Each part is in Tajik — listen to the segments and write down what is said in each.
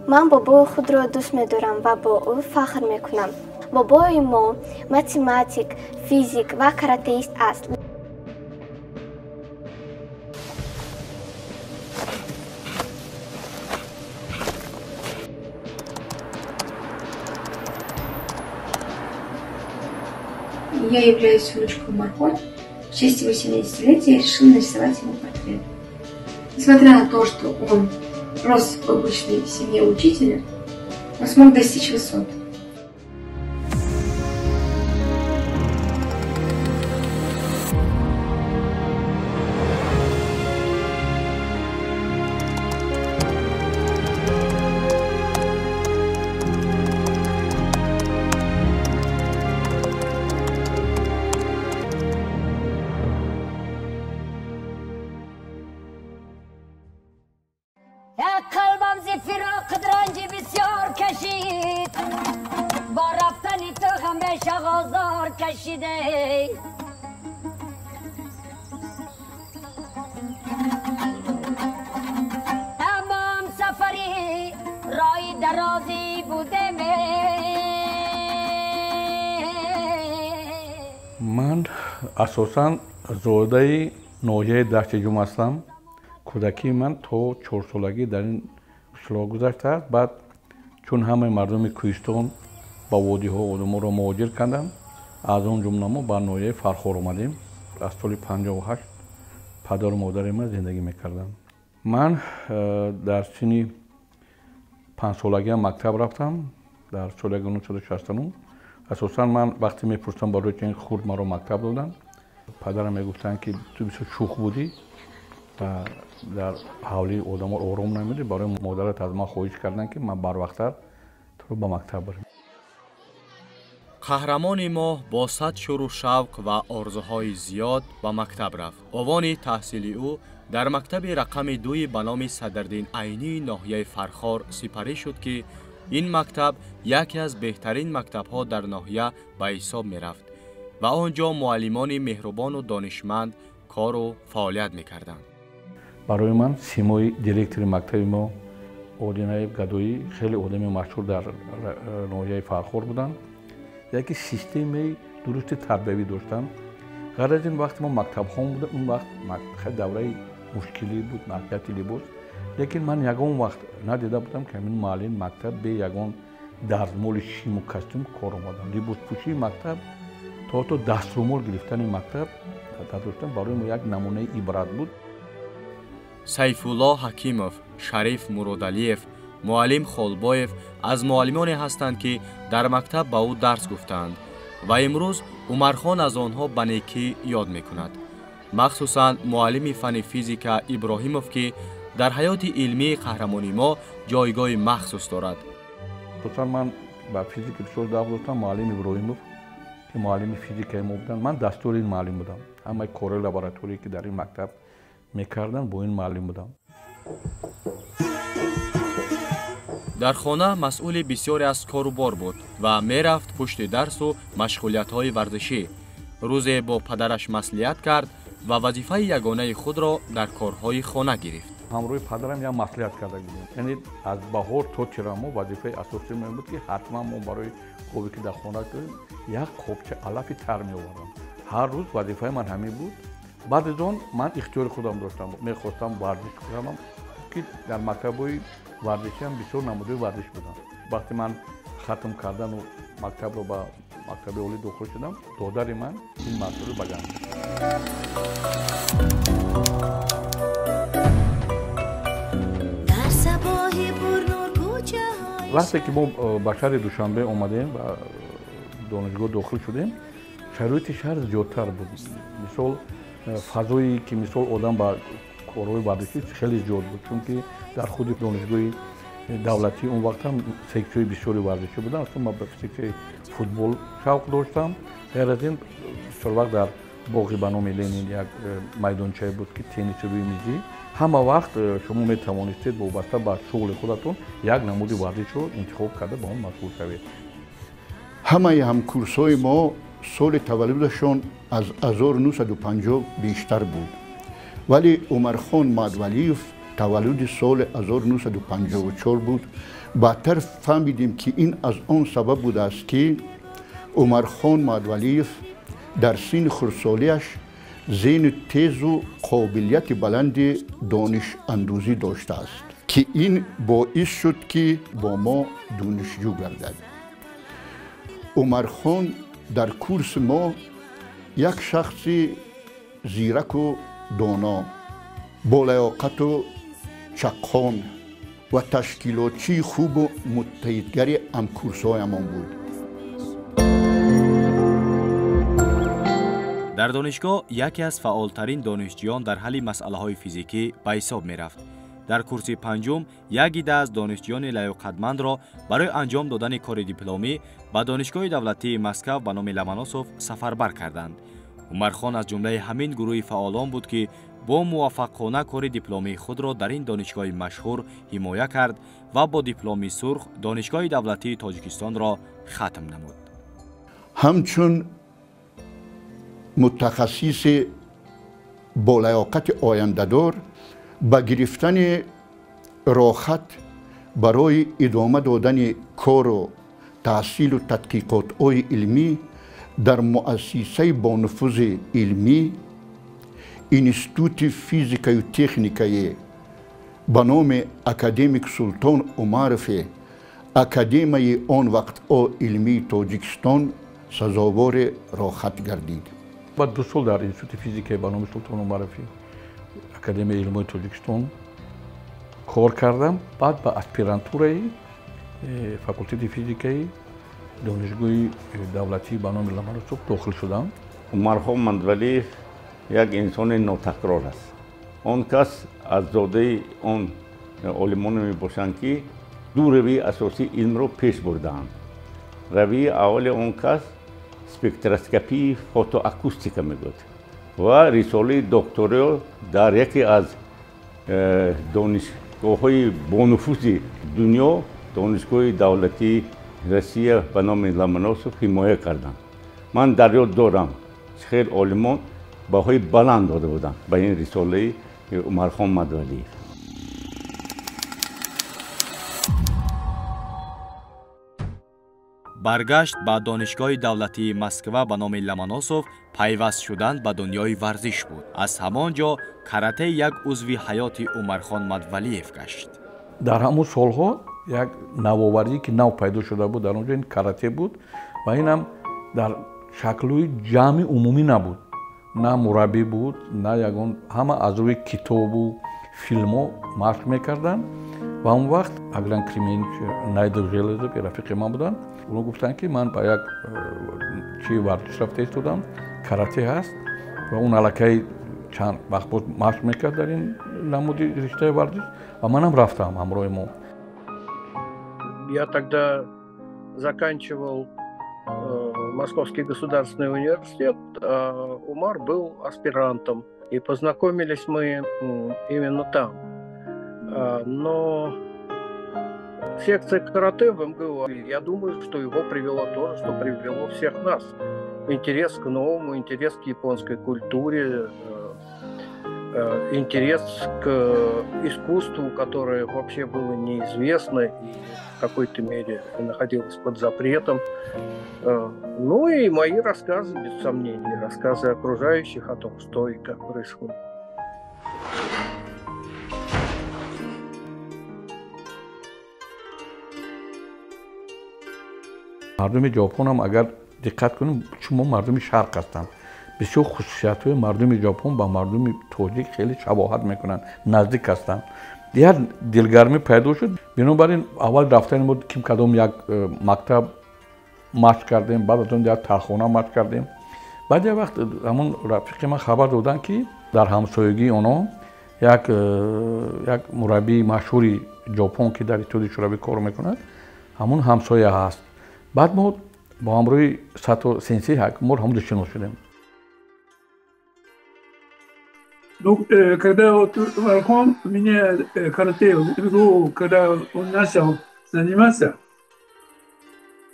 Ман бобои худро дӯст медорам ва бо ӯ фахр мекунам. Бобои мо математик, физик ва каратеист аст. Я являюсь внучкой Умархона. В честь его 70-летия я решила нарисовать ему портрет. Несмотря на то, что он рос в обычной семье учителя, он смог достичь высот. Ман асосан зодаи ноҳияи Дашти Ҷум ҳастам. Кӯдакии ман то 4-солагӣ дар ин қишлоқ гузаштааст. Баъд чун ҳамаи мардуми кӯҳистон ба водиҳо одаморо муҳоҷир карданд, аз он ҷумла мо ба ноҳияи Фархор омадем. Аз соли 58 падару модари ман зиндагӣ мекарданд. Ман дар синни 5-солагиам мактаб рафтам, дар соли 1969. Асосан ман вақте мепурсам барои чи хурд маро мактаб доданд, падарам мегуфтанд, ки ту бисёр шӯх будӣ ва дар ҳавлии одамо ором намедӣ. Барои модарат аз ман хоҳиш карданд, ки ман барвақттар туро ба мактаб барем. Қаҳрамони мо бо сад шуру шавқ ва орзуҳои зиёд ба мактаб рафт. Овони таҳсили ӯ дар мактаби рақами 2 ба номи Садриддин Айнии ноҳияи Фархор сипарӣ шуд, ки ин мактаб яке аз беҳтарин мактабҳо дар ноҳия ба ҳисоб мерафт ва он ҷо муаллимони меҳрубону донишманд кору фаъолият мекарданд. Барои ман симои директори мактаби мо Одинаев Гадоӣ хеле одами машҳур дар ноҳияи Фархор буданд. Яке системаи дурусти тарбиявӣ доштанд. Ғайр аз ин, вақте мо мактабхон будем, он вақт хеле давраи мушкилӣ буд, маҳкияти либос. Лекин ман ягон вақт надида будам, ки ҳамин муаллими мактаб бе ягон дарзмоли шиму костюм кор омаданд. Либоспӯшии мактаб то даструмол гирифтани мактаб доштан барои мо як намунаи ибрат буд. Сайфулло Ҳакимов, Шариф Муродалиев, муаллим Холбоев аз муаллимоне ҳастанд, ки дар мактаб ба ӯ дарс гуфтаанд ва имрӯз Умархон аз онҳо ба некӣ ёд мекунад. Махсусан муаллими фанни физика Иброҳимов, ки дар ҳаёти илмии қаҳрамони мо ҷойгоҳи махсус дорад. Хусусан ман ба физика бисёр завқ доштам. Муаллим Иброҳимов, ки муаллими физикаи мо буданд, ман дастури ин муаллим будам. Ҳамаи корҳои лабораторие, ки дар ин мактаб мекардам, бо ин муаллим будам. Дар хона масъули бисёре аз кору бор буд ва мерафт пушти дарсу машғулиятҳои варзишӣ. Рӯзе бо падараш маслиҳат кард ва вазифаи ягонаи худро дар корҳои хона гирифт. Ҳамроҳи падарам як маслиҳат карда будем. Яъне аз баҳор то тирамо вазифаи асосии мо буд, ки ҳатман мо барои гове, ки дар хона кунем, як қобча алафи тар меовардам. Ҳар рӯз вазифаи ман ҳамин буд. Баъд аз он ман ихтиёри худам доштам. Мехостам варзиш кунам, ки дар мактабҳои варзишиам бисёр намудаи варзиш будам. Вақте ман хатм кардану мактабро ба мактаби олӣ дохил шудам, додари ман ин масъулро ба ҷанг. Вақте ки мо ба шаҳри Душанбе омадем ва донишгоҳ дохил шудем, шароити шаҳр зиёдтар буд. Мисол, фазое ки мисол одам ба корҳои варзишӣ хеле зиёд буд, чунки дар худи донишгоҳи давлатӣ он вақт ҳам сексияҳои бисёри варзишӣ буданд. Аслан ман ба сексияи футбол шавқ доштам. Ғайр аз ин, бисёр вақт дар боғи ба номи Ленин як майдончае буд, ки тенниси рӯи мизӣ. Ҳама вақт шумо метавонистед вобаста ба шуғли худатон як намуди варзишро интихоб карда ба он машғул шавед. Ҳамаи ҳамкурсҳои мо соли таваллудашон аз 1950 бештар буд. Вале Умархон Мадвалиев таваллуди соли 1954 буд. Баъдтар фаҳмидем, ки ин аз он сабаб будааст, ки Умархон Мадвалиев дар синни хурдсолиаш зеҳни тезу қобилияти баланди донишандӯзӣ доштааст, ки ин боис шуд, ки бо мо донишҷӯ гардад. Умархон дар курси мо як шахси зираку доно, болаёқату чаққон ва ташкилотчии хубу муттаҳидгари ҳамкурсҳоямон буд. Дар донишгоҳ яке аз фаъолтарин донишҷӯён дар ҳалли масъалаҳои физикӣ ба ҳисоб мерафт. Дар курси панҷум як идда аз донишҷӯёни лаёқатмандро барои анҷом додани кори дипломӣ ба Донишгоҳи давлатии Москав ба номи Ломоносов сафарбар карданд. Умархон аз ҷумлаи ҳамин гурӯҳи фаъолон буд, ки бо муваффақона кори дипломии худро дар ин донишгоҳи машҳур ҳимоя кард ва бо дипломи сурх Донишгоҳи давлатии Тоҷикистонро хатм намуд. Ҳамчун мутахассиси болаёқати ояндадор ба гирифтани рохат барои идома додани кору таҳсилу тадқиқотҳои илмӣ дар муассисаи бонуфузи илмӣ, Институти физикаю техникаи ба номи академик Султон Умарови Академияи он вақтҳо илмии Тоҷикистон сазовори рохат гардид. Баъд 2 сол дар Институти физикаи ба номи Султон Умарови Академияи илмҳои Тоҷикистон кор кардам. Баъд ба аспирантураи факултети физикаи Донишгоҳи давлатӣ ба номи Ломоносов дохил шудам. Умархон Мадвалиев як инсони нотакрор аст. Он кас аз зодаи он олимоне мебошанд, ки ду равияи асосии илмро пеш бурдаанд. Равияи аввали он кас спектроскопии фотоакустика мегӯяд ва рисолаи докторио дар яке аз донишгоҳҳои бонуфузи дунё, Донишгоҳи давлатии Россия ба номи Ломоносов, ҳимоя карданд. Ман дар ёд дорам, хел олимон баҳои баланд дода буданд ба ин рисолаи Умархон Мадвалиев. Баргашт ба Донишгоҳи давлатии Москва ба номи Ломоносов пайваст шудан ба дунёи варзиш буд. Аз ҳамон ҷо карате як узви ҳаёти Умархон Мадвалиев гашт. Дар ҳамон солҳо як навоварӣ, ки нав пайдо шуда буд дар он ҷо, ин карате буд ва инам дар шаклҳои ҷамъи умумӣ набуд. На мураббӣ буд, на ягон, ҳама аз рӯи китобу филмҳо машқ мекарданд. Ва он вақт Аглан Кременич, Найдов, Железов рафиқи ман буданд. Оно гуфтанд, ки ман ба як чи варзиш рафта истодам, карате ҳаст, ва он аллакай чанд вақт боз машқ мекард дар ин намуди риштаи варзиш ва манам рафтам ҳамроҳи мо. Я тогда заканчивал Московский государственный университет, а Умар был аспирантом. И познакомились мы именно там. Но секция карате в МГУ, я думаю, что его привело то же, что привело всех нас. Интерес к новому, интерес к японской культуре, интерес к искусству, которое вообще было неизвестно и в какой-то мере находилось под запретом. Ну и мои рассказы, без сомнений, рассказы окружающих о том, что и как происходит. Мардуми Ҷопонам агар диққат кунем, чун мардуми шарқ ҳастанд, бисёр хусусиятҳои мардуми Ҷопон ба мардуми тоҷик хеле шабоҳат мекунанд, наздик ҳастанд. Як дилгармӣ пайдо шуд. Бинобар ин аввал рафтани мо ким кадом як мактаб машқ кардем, баъд аз он як тархона машқ кардем. Баъд як вақт ҳамон рафиқи ман хабар доданд, ки дар ҳамсоягии онҳо як мураббии машҳури Ҷопон, ки дар Иттиҳоди Шӯравӣ кор мекунад, ҳамон ҳамсоя ҳаст. Баъд мо бо ҳамроҳи Сато сенсей мо ҳамонҷо шинос шудем. Ну, когда вот Умархон меня карате в, когда он начал заниматься,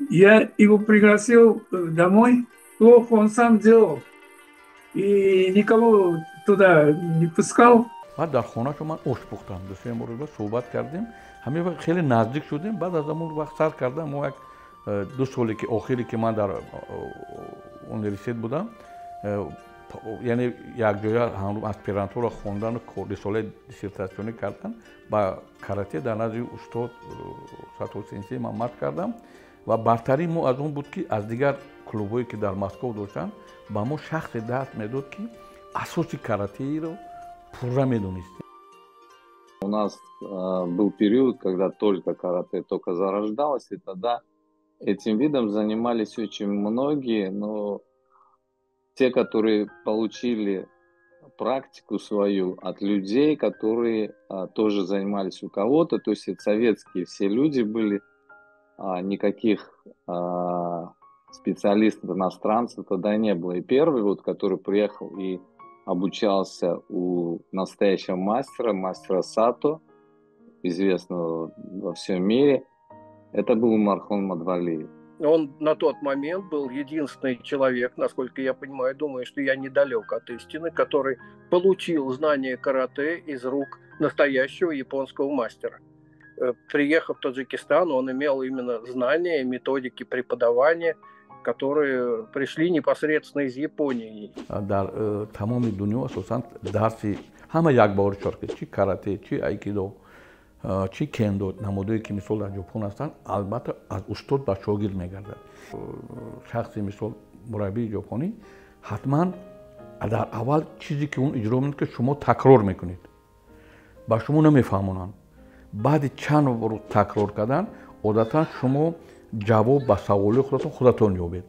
я его пригласил домой, плов он сам делал. И никого туда не пускал. Баъд дар хонаашон ман ош пухтам, ду-се маротиба суҳбат кардем, ҳамин вақт хеле наздик шудем. Баъд аз он вақт сар кардам, мо як ду соле ки охире ки ман дар университет будам, яъне якҷоя аспирантура хондану рисолаи диссертатсионӣ кардан ба карате дар назди устод Сато сенсей ман машқ кардам. Ва бартарии мо аз он буд, ки аз дигар клубҳое ки дар Москов доштанд, ба мо шахсе дарс медод, ки асоси каратеиро пурра медонист. У нас был период, когда только карате только зарождалось, и тогда этим видом занимались очень многие, но те, которые получили практику свою от людей, которые тоже занимались у кого-то, то есть это советские все люди были, никаких специалистов, иностранцев тогда не было. И первый, вот, который приехал и обучался у настоящего мастера, мастера Сато, известного во всем мире, это был Умархон Мадвалиев. Он на тот момент был единственный человек, насколько я понимаю, думаю, что я недалек от истины, который получил знание карате из рук настоящего японского мастера. Приехав в Таджикистан, он имел именно знания, методики преподавания, которые пришли непосредственно из Японии. Дар тамоми дунё асосан дарси ҳама якбор чорки, чи карате, чи айкидо, чи кендо, намудое ки мисол дар Ҷопон ҳастанд, албатта аз устод ба шогирд мегардад. Шахси мисол мураббии ҷопонӣ ҳатман дар аввал чизе ки он иҷро мекунад, ки шумо такрор мекунед, ба шумо намефаҳмонанд. Баъди чанд рӯз такрор кардан, одатан шумо ҷавоб ба саволи худатон худатон ёбед.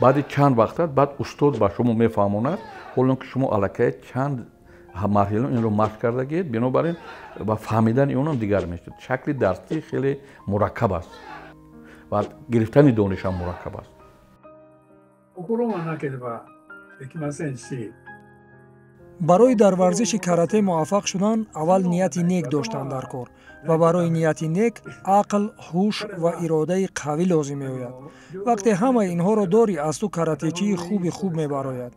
Баъди чанд вақт баъд устод ба шумо мефаҳмонад, ҳоло ки шумо аллакай чанд марҳила инро машқ кардагиед, бинобар ин ба фаҳмидани онам дигар мешавад. Шакли дарсӣ хеле мураккаб аст ва гирифтани донишам мураккаб аст. Барои дар варзиши карате муваффақ шудан аввал нияти нек доштан дар кор ва барои нияти нек ақл, ҳуш ва иродаи қавӣ лозим меояд. Вақте ҳамаи инҳоро дорӣ, аз ту каратечии хуби хуб мебарояд.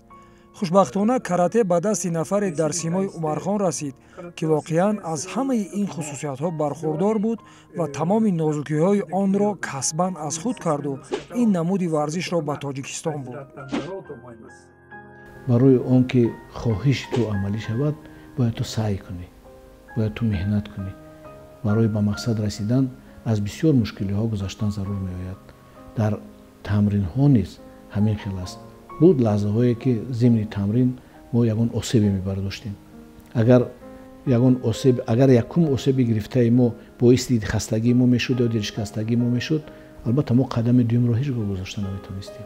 Хушбахтона карате ба дасти нафаре дар симои Умархон расид, ки воқеан аз ҳамаи ин хусусиятҳо бархурдор буд ва тамоми нозукиҳои онро касбан аз худ карду ин намуди варзишро ба Тоҷикистон бурд. Барои он ки хоҳиши ту амалӣ шавад, бояд ту саъй кунӣ, бояд ту меҳнат кунӣ. Барои ба мақсад расидан аз бисёр мушкилиҳо гузаштан зарур меояд. Дар тамринҳо низ ҳамин хел аст. Буд лаҳзаҳое ки зимни тамрин мо ягон осебе мебардоштем. Агар ягон осеб, агар якум осеби гирифтаи мо боиси хастагии мо мешуд ё дилшикастагии мо мешуд, албатта мо қадами дуюмро ҳеҷ гоҳ гузошта наметавонистем.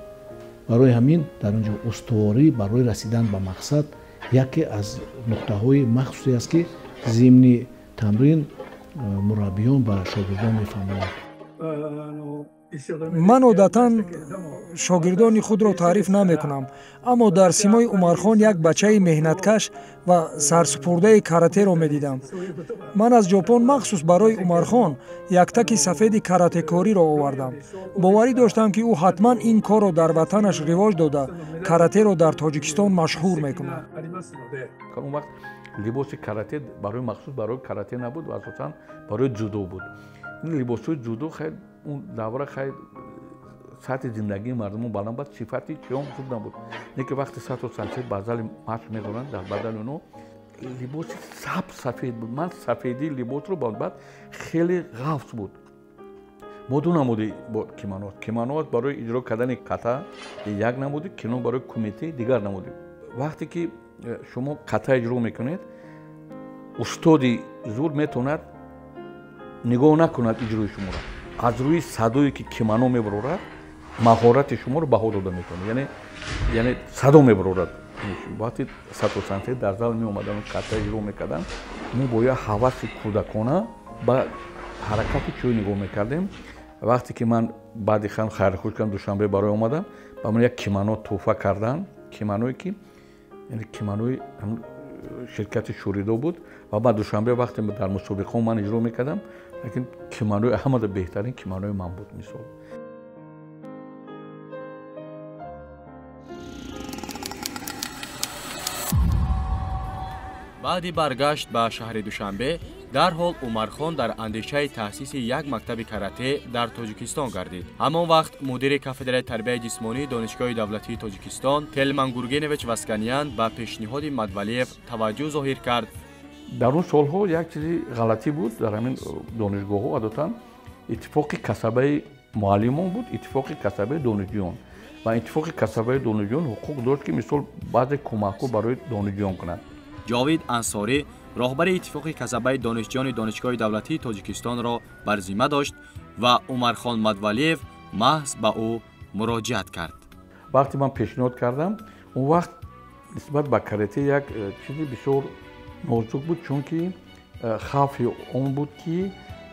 Барои ҳамин дар он ҷо устуворӣ барои расидан ба мақсад яке аз нуқтаҳои махсусе аст, ки зимни тамрин мураббиён ба шогирдон мефаҳмонанд. Ман одатан шогирдони худро таъриф намекунам, аммо дар симои Умархон як бачаи меҳнаткаш ва сарсупурдаи каратеро медидам. Ман аз Ҷопон махсус барои Умархон яктаки сафеди каратекориро овардам. Боварӣ доштам, ки ӯ ҳатман ин корро дар ватанаш ривоҷ дода, каратеро дар Тоҷикистон машҳур мекунад. Он вақт либоси карате барои махсус барои карате набуд ва асосан барои ҷудо буд. Ин либосҳои ҷудо хайр он давра хайр сатҳи зиндагии мардумон баланд буд, сифати чиём хуб набуд. Не ки вақти Сато сенсей ба зали машқ медоранд, дар бадани онҳо либоси сабз сафед буд. Ман сафедии либосро баъд хеле ғафз буд. Мо ду намуди кимоно аст. Кимоно аст барои иҷро кардани ката як намуди, кино барои кумите дигар намуди. Вақте ки шумо ката иҷро мекунед, устоди зур метавонад нигоҳ накунад иҷрои шуморо. Аз рӯи садое ки кимоно мебарорад, маҳорати шуморо баҳо дода метавонад. Яъне садо мебарорад. Вақте Сато сенсей дар зал меомадану ката иҷро мекарданд, мо бо як ҳаваси кӯдакона ба ҳаракати чӯй нигоҳ мекардем. Вақте ки ман баъди хан хайрхуш кардам, Душанбе барои омадам, ба ман як кимоно тӯҳфа карданд. Кимоное ки яъне кимонои ширкати Шӯридо буд ва баъд Душанбе вақте дар мусобиқаҳо ман иҷро мекардам, лекин кимонои ҳамада беҳтарин кимонои ман буд мисол. Баъди баргашт ба шаҳри Душанбе, дарҳол Умархон дар андешаи таъсиси як мактаби карате дар Тоҷикистон гардид. Ҳамон вақт мудири кафедраи тарбияи ҷисмонии Донишгоҳи давлатии Тоҷикистон Телман Гургенович Васканян ба пешниҳоди Мадвалиев таваҷҷӯҳ зоҳир кард. Дар он солҳо як чизи ғалатӣ буд дар ҳамин донишгоҳҳо, одатан иттифоқи касабаи муаллимон буд, иттифоқи касабаи донишҷӯён. Ва иттифоқи касабаи донишҷӯён ҳуқуқ дошт, ки мисол баъзе кӯмакҳо барои донишҷӯён кунад. Ҷовид Ансорӣ роҳбари иттифоқи касабаи донишҷӯёни Донишгоҳи давлатии Тоҷикистонро бар зимма дошт ва Умархон Мадвалиев маҳз ба ӯ муроҷиат кард. Вақте ман пешниҳод кардам, он вақт нисбат ба карате як чизи бисёр нозук буд, чунки хавфи он буд, ки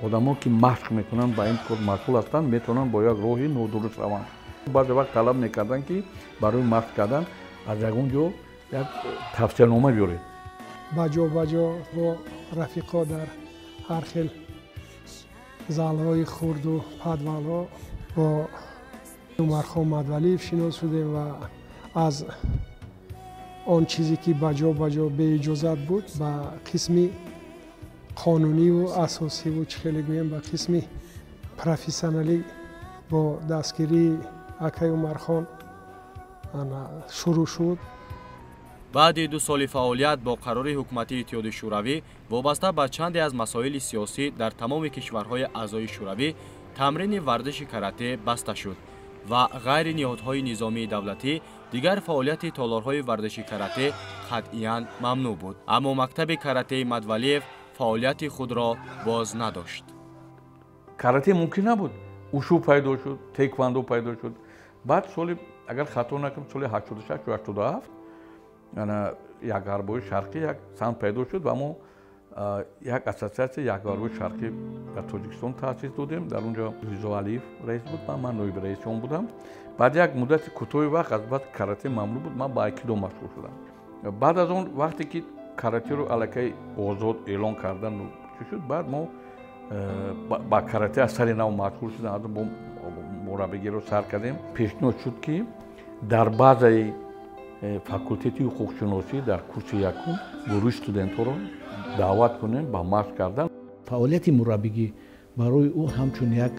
одамо ки машқ мекунанд, ба ин кор машғул ҳастанд, метавонанд бо як роҳи нодуруст раванд. Баъзе вақт талаб мекарданд, ки барои машқ кардан аз ягон ҷо як тавсиянома биёред. Баҷо баҷо бо рафиқо дар ҳар хел залҳои хурду падвалҳо бо Умархон Мадвалиев шинос шудем ва аз он чизе ки баҷо баҷо беиҷозат буд, ба қисми қонуниву асосиву, чӣ хеле гӯем, ба қисми профессионалӣ бо дастгирии акаи Умархон шурӯъ шуд. Баъди 2 соли фаъолият бо қарори ҳукумати Иттиҳоди Шӯравӣ вобаста ба чанде аз масоили сиёсӣ дар тамоми кишварҳои аъзои Шӯравӣ тамрини варзиши карате баста шуд ва ғайри ниҳодҳои низомии давлатӣ дигар фаъолияти толорҳои варзиши карате қатъиян мамнӯъ буд. Аммо мактаби каратеи Мадвалиев фаъолияти худро боз надошт. Карате мумкин набуд. Ушу пайдо шуд, теквандо пайдо шуд. Баъд соли, агар хато накунам, соли 86 ё 87 як ҳарбои шарқӣ як самт пайдо шуд ва мо як ассотсиатсияи якҳарбои шарқӣ дар Тоҷикистон таъсис додем. Дар он ҷо Ризо Алиев раис буд, ман ноиби раиси он будам. Баъд як муддати кӯтоҳи вақт аз баъд карате мамнӯъ буд, ман ба айкидо машғул шудам. Баъд аз он вақте ки каратеро аллакай озод эълон кардан чӣ шуд, баъд мо ба карате аз сари нав машғул шудем, аз бо мураббигиро сар кардем. Пешниҳод шуд, ки дар баъзаи факултети ҳуқуқшиносӣ дар курси якум гурӯҳи студентҳоро даъват кунем ба машқ кардан. Фаъолияти мураббигӣ барои ӯ ҳамчун як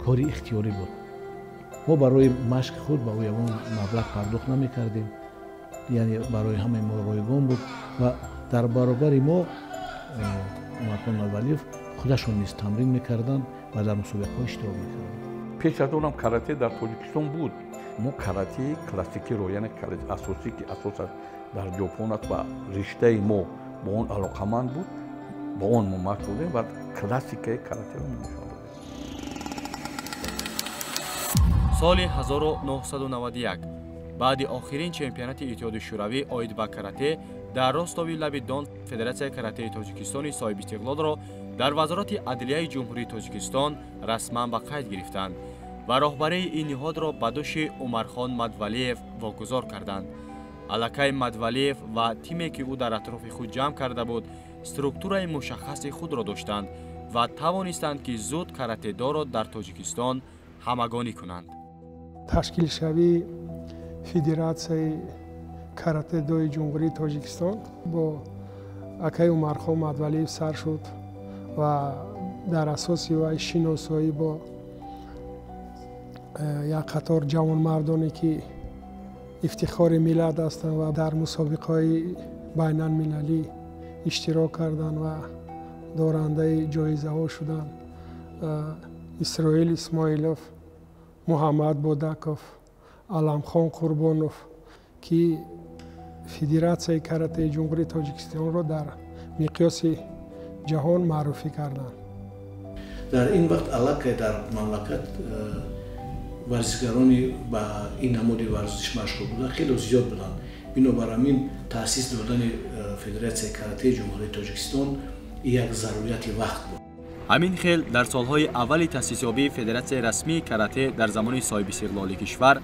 кори ихтиёрӣ буд. Мо барои машқи худ ба ӯ ягон маблағ пардохт намекардем, яъне барои ҳамаи мо ройгон буд ва дар баробари мо Умархон Мадвалиев худашон низ тамрин мекарданд ва дар мусобиқаҳо иштирок мекарданд. Пеш аз онам карате дар Тоҷикистон буд. Мо каратеи классикиро, яъне каратеи асосӣ, ки асосаш дар Ҷопон аст ва риштаи мо бо он алоқаманд буд, бо он мо машғул будем ва классикаи каратеро нишон додем. Соли 1991 баъди охирин чемпионати Иттиҳоди Шӯравӣ оид ба карате дар Ростови лаби Дон Федератсияи каратеи Тоҷикистони соҳибистиқлолро дар Вазорати адлияи Ҷумҳурии Тоҷикистон расман ба қайд гирифтанд ва роҳбарии ин ниҳодро ба дӯши Умархон Мадвалиев вогузор карданд. Аллакай Мадвалиев ва тиме, ки ӯ дар атрофи худ ҷамъ карда буд, структураи мушаххаси худро доштанд ва тавонистанд, ки зуд каратедоро дар Тоҷикистон ҳамагонӣ кунанд. Ташкилшавии Федератсияи каратедои Ҷумҳурии Тоҷикистон бо акаи Умархон Мадвалиев сар шуд ва дар асоси вай шиносоӣ бо як қатор ҷавонмардоне, ки ифтихори миллат ҳастанд ва дар мусобиқаҳои байналмилалӣ иштирок карданд ва дорандаи ҷоизаҳо шуданд. Исроил Исмоилов, Муҳаммад Бодаков, Аламхон Қурбонов, ки Федератсияи каратеи Ҷумҳурии Тоҷикистонро дар миқёси ҷаҳон маъруфӣ карданд. Дар ин вақт аллакай дар мамлакат варзишгарони ба ин намуди варзиш машғул буда хеле зиёд буданд. Бинобар ҳамин таъсис додани Федератсияи каратеи Ҷумҳурии Тоҷикистон як зарурияти вақт буд. Ҳамин хел дар солҳои аввали таъсисёбии Федератсияи расмии карате дар замони соҳибистиқлоли кишвар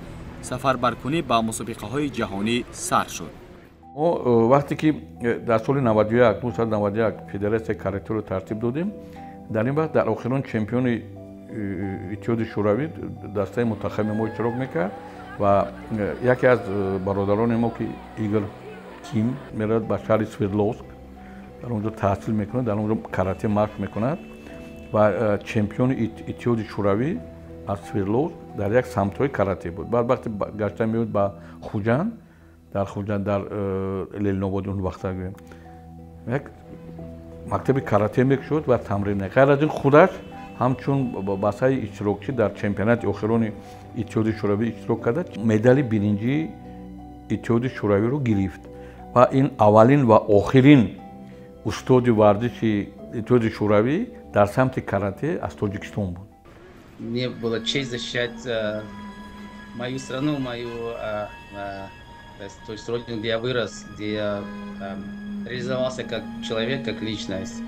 сафарбаркунӣ ба мусобиқаҳои ҷаҳонӣ сар шуд. Мо вақте ки дар соли 1991 Федератсияи каратеро тартиб додем, дар ин вақт дар охирон чемпиони Иттиҳоди Шӯравӣ дастаи мунтахаби мо иштирок мекард ва яке аз бародарони мо, ки Игор Ким меравад ба шаҳри Свердловск, дар он ҷо таҳсил мекунад, дар он ҷо карате машқ мекунад ва чемпиони Иттиҳоди Шӯравӣ аз Свердловск дар як самтҳои карате буд. Баъд вақте гашта меояд ба Хуҷанд, дар Хуҷанд, дар Ленинободи он вақта гӯем, як мактаби карате мекушод ва тамрин мекард. Ғайр аз ин худаш ҳамчун ба саи иштирокчӣ дар чемпионати охирони Иттиҳоди Шӯравӣ иштирок карда, медали биринҷии Иттиҳоди Шӯравиро гирифт ва ин аввалин ва охирин устоди варзиши Иттиҳоди Шӯравӣ дар самти карате аз Тоҷикистон буд. Мне было честь защищать мою страну, мою, то есть родину, где я вырос, где я реализовался как человек, как личность.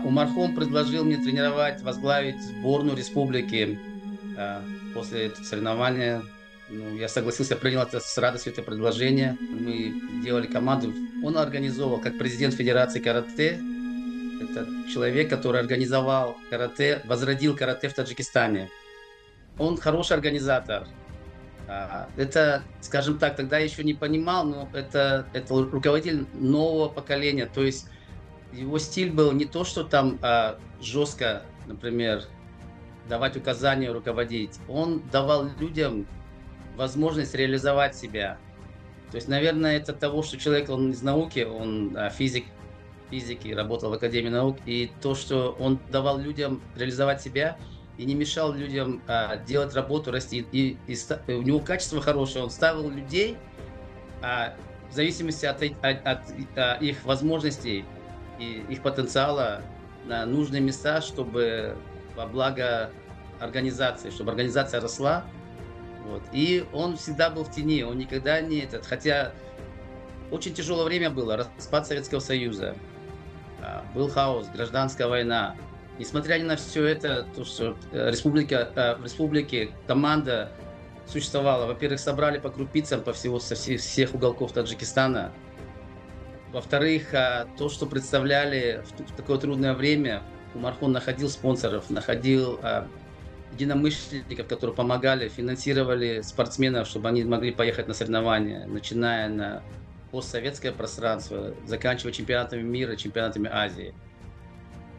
Умархон предложил мне тренировать, возглавить сборную республики после соревнования. Ну, я согласился, принял это с радостью, это предложение. Мы делали команду. Он организовал, как президент Федерации карате, это человек, который организовал карате, возродил карате в Таджикистане. Он хороший организатор. Это, скажем так, тогда еще не понимал, но это руководитель нового поколения. То есть его стиль был не то, что там жестко, например, давать указания, руководить. Он давал людям возможность реализовать себя. То есть, наверное, это того, что человек, он из науки, он физик, физики, работал в Академии наук, и то, что он давал людям реализовать себя и не мешал людям делать работу, расти. И у него качество хорошее, он ставил людей в зависимости от их возможностей и их потенциала на нужные места, чтобы во благо организации, чтобы организация росла. Вот. И он всегда был в тени, он никогда не этот, хотя очень тяжелое время было, распад Советского Союза, был хаос, гражданская война. Несмотря ни на все это, то, что в республике команда существовала. Во-первых, собрали по крупицам по всего, со всех уголков Таджикистана. Во-вторых, то, что представляли в такое трудное время, Умархон находил спонсоров, находил единомышленников, которые помогали, финансировали спортсменов, чтобы они могли поехать на соревнования, начиная на постсоветское пространство, заканчивая чемпионатами мира, чемпионатами Азии.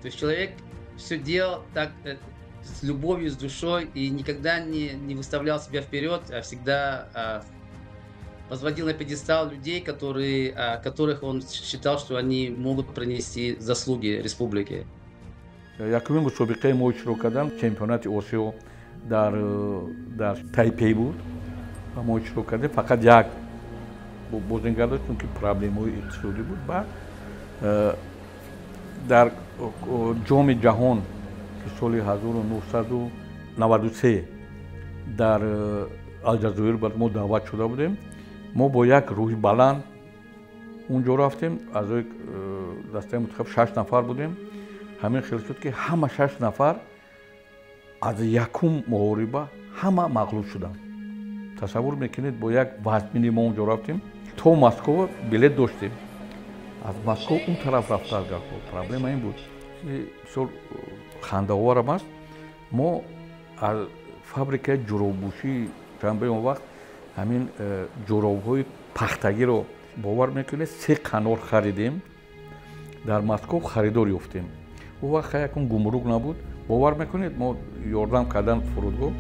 То есть человек все делал так с любовью, с душой и никогда не выставлял себя вперед, а всегда возводил на пьедестал людей, которых он считал, что они могут принести заслуги республике. Якумин мусобиқаи мо иштирок кардам чемпионати Осиё дар Тайпей буд ва мо иштирок кардем. Фақат як бозингар дошт, чунки проблемаҳои иқтисодӣ буд. Баъд дар ҷоми ҷаҳон ки соли 1993 дар Алҷазоир мо даъват шуда будем, мо бо як рӯҳи баланд унҷо рафтем. Аъзои дастаи мунтахаб 6 нафар будем. Ҳамин хел шуд ки ҳама 6 нафар аз якум муҳориба ҳама мағлуб шуданд. Тасаввур мекунед, бо як вазмини мо унҷо рафтем. То Москва билет доштем, аз Москва он тараф рафта проблема ин буд. Бисёр хандаоварам аст. Мо аз фабрикаи ҷуроббушии шанбаи он вақт ҳамин ҷуробҳои пахтагиро, бовар мекунед, 3 қанор харидем. Дар Москва харидор ёфтем. Он вақт якум гумрук набуд. Бовар мекунед, мо ёрдам кардан фурудгоҳ,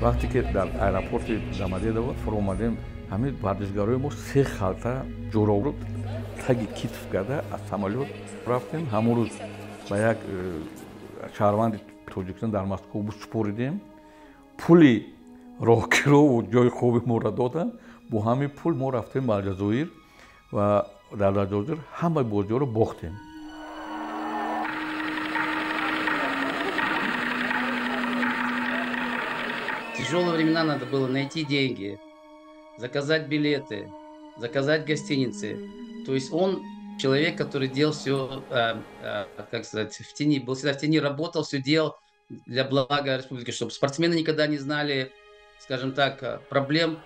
вақте ки дар аэропорти Домодедово фуромадем, ҳамин варзишгарои мо 3 халта ҷуробро таги китф карда аз самолёт рафтем. Ҳамон рӯз ба як шаҳрванди Тоҷикистон дар Москва супоридем. Пули роҳкирову ҷои хоби моро доданд. Бо ҳамин пул мо рафтем ба Алҷазоир ва дар Алҷазоир ҳамаи бозиҳоро бохтем. В тяжелые времена надо было найти деньги, заказать билеты, заказать гостиницы. То есть он человек, который делал все, как сказать, в тени, был всегда в тени, работал, все делал для блага республики, чтобы спортсмены никогда не знали, скажем так, проблем.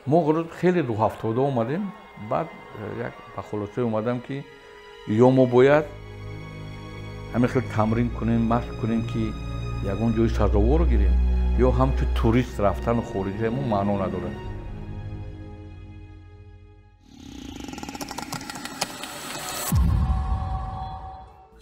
Мо хеле рӯҳафтода омадем. Баъд як ба хулосае омадам, ки ё мо бояд ҳамин хел тамрин кунем, машқ кунем, ки ягон ҷои сазоворо гирем, ё ҳамчун турист рафтану хориҷа мо маъно надорад.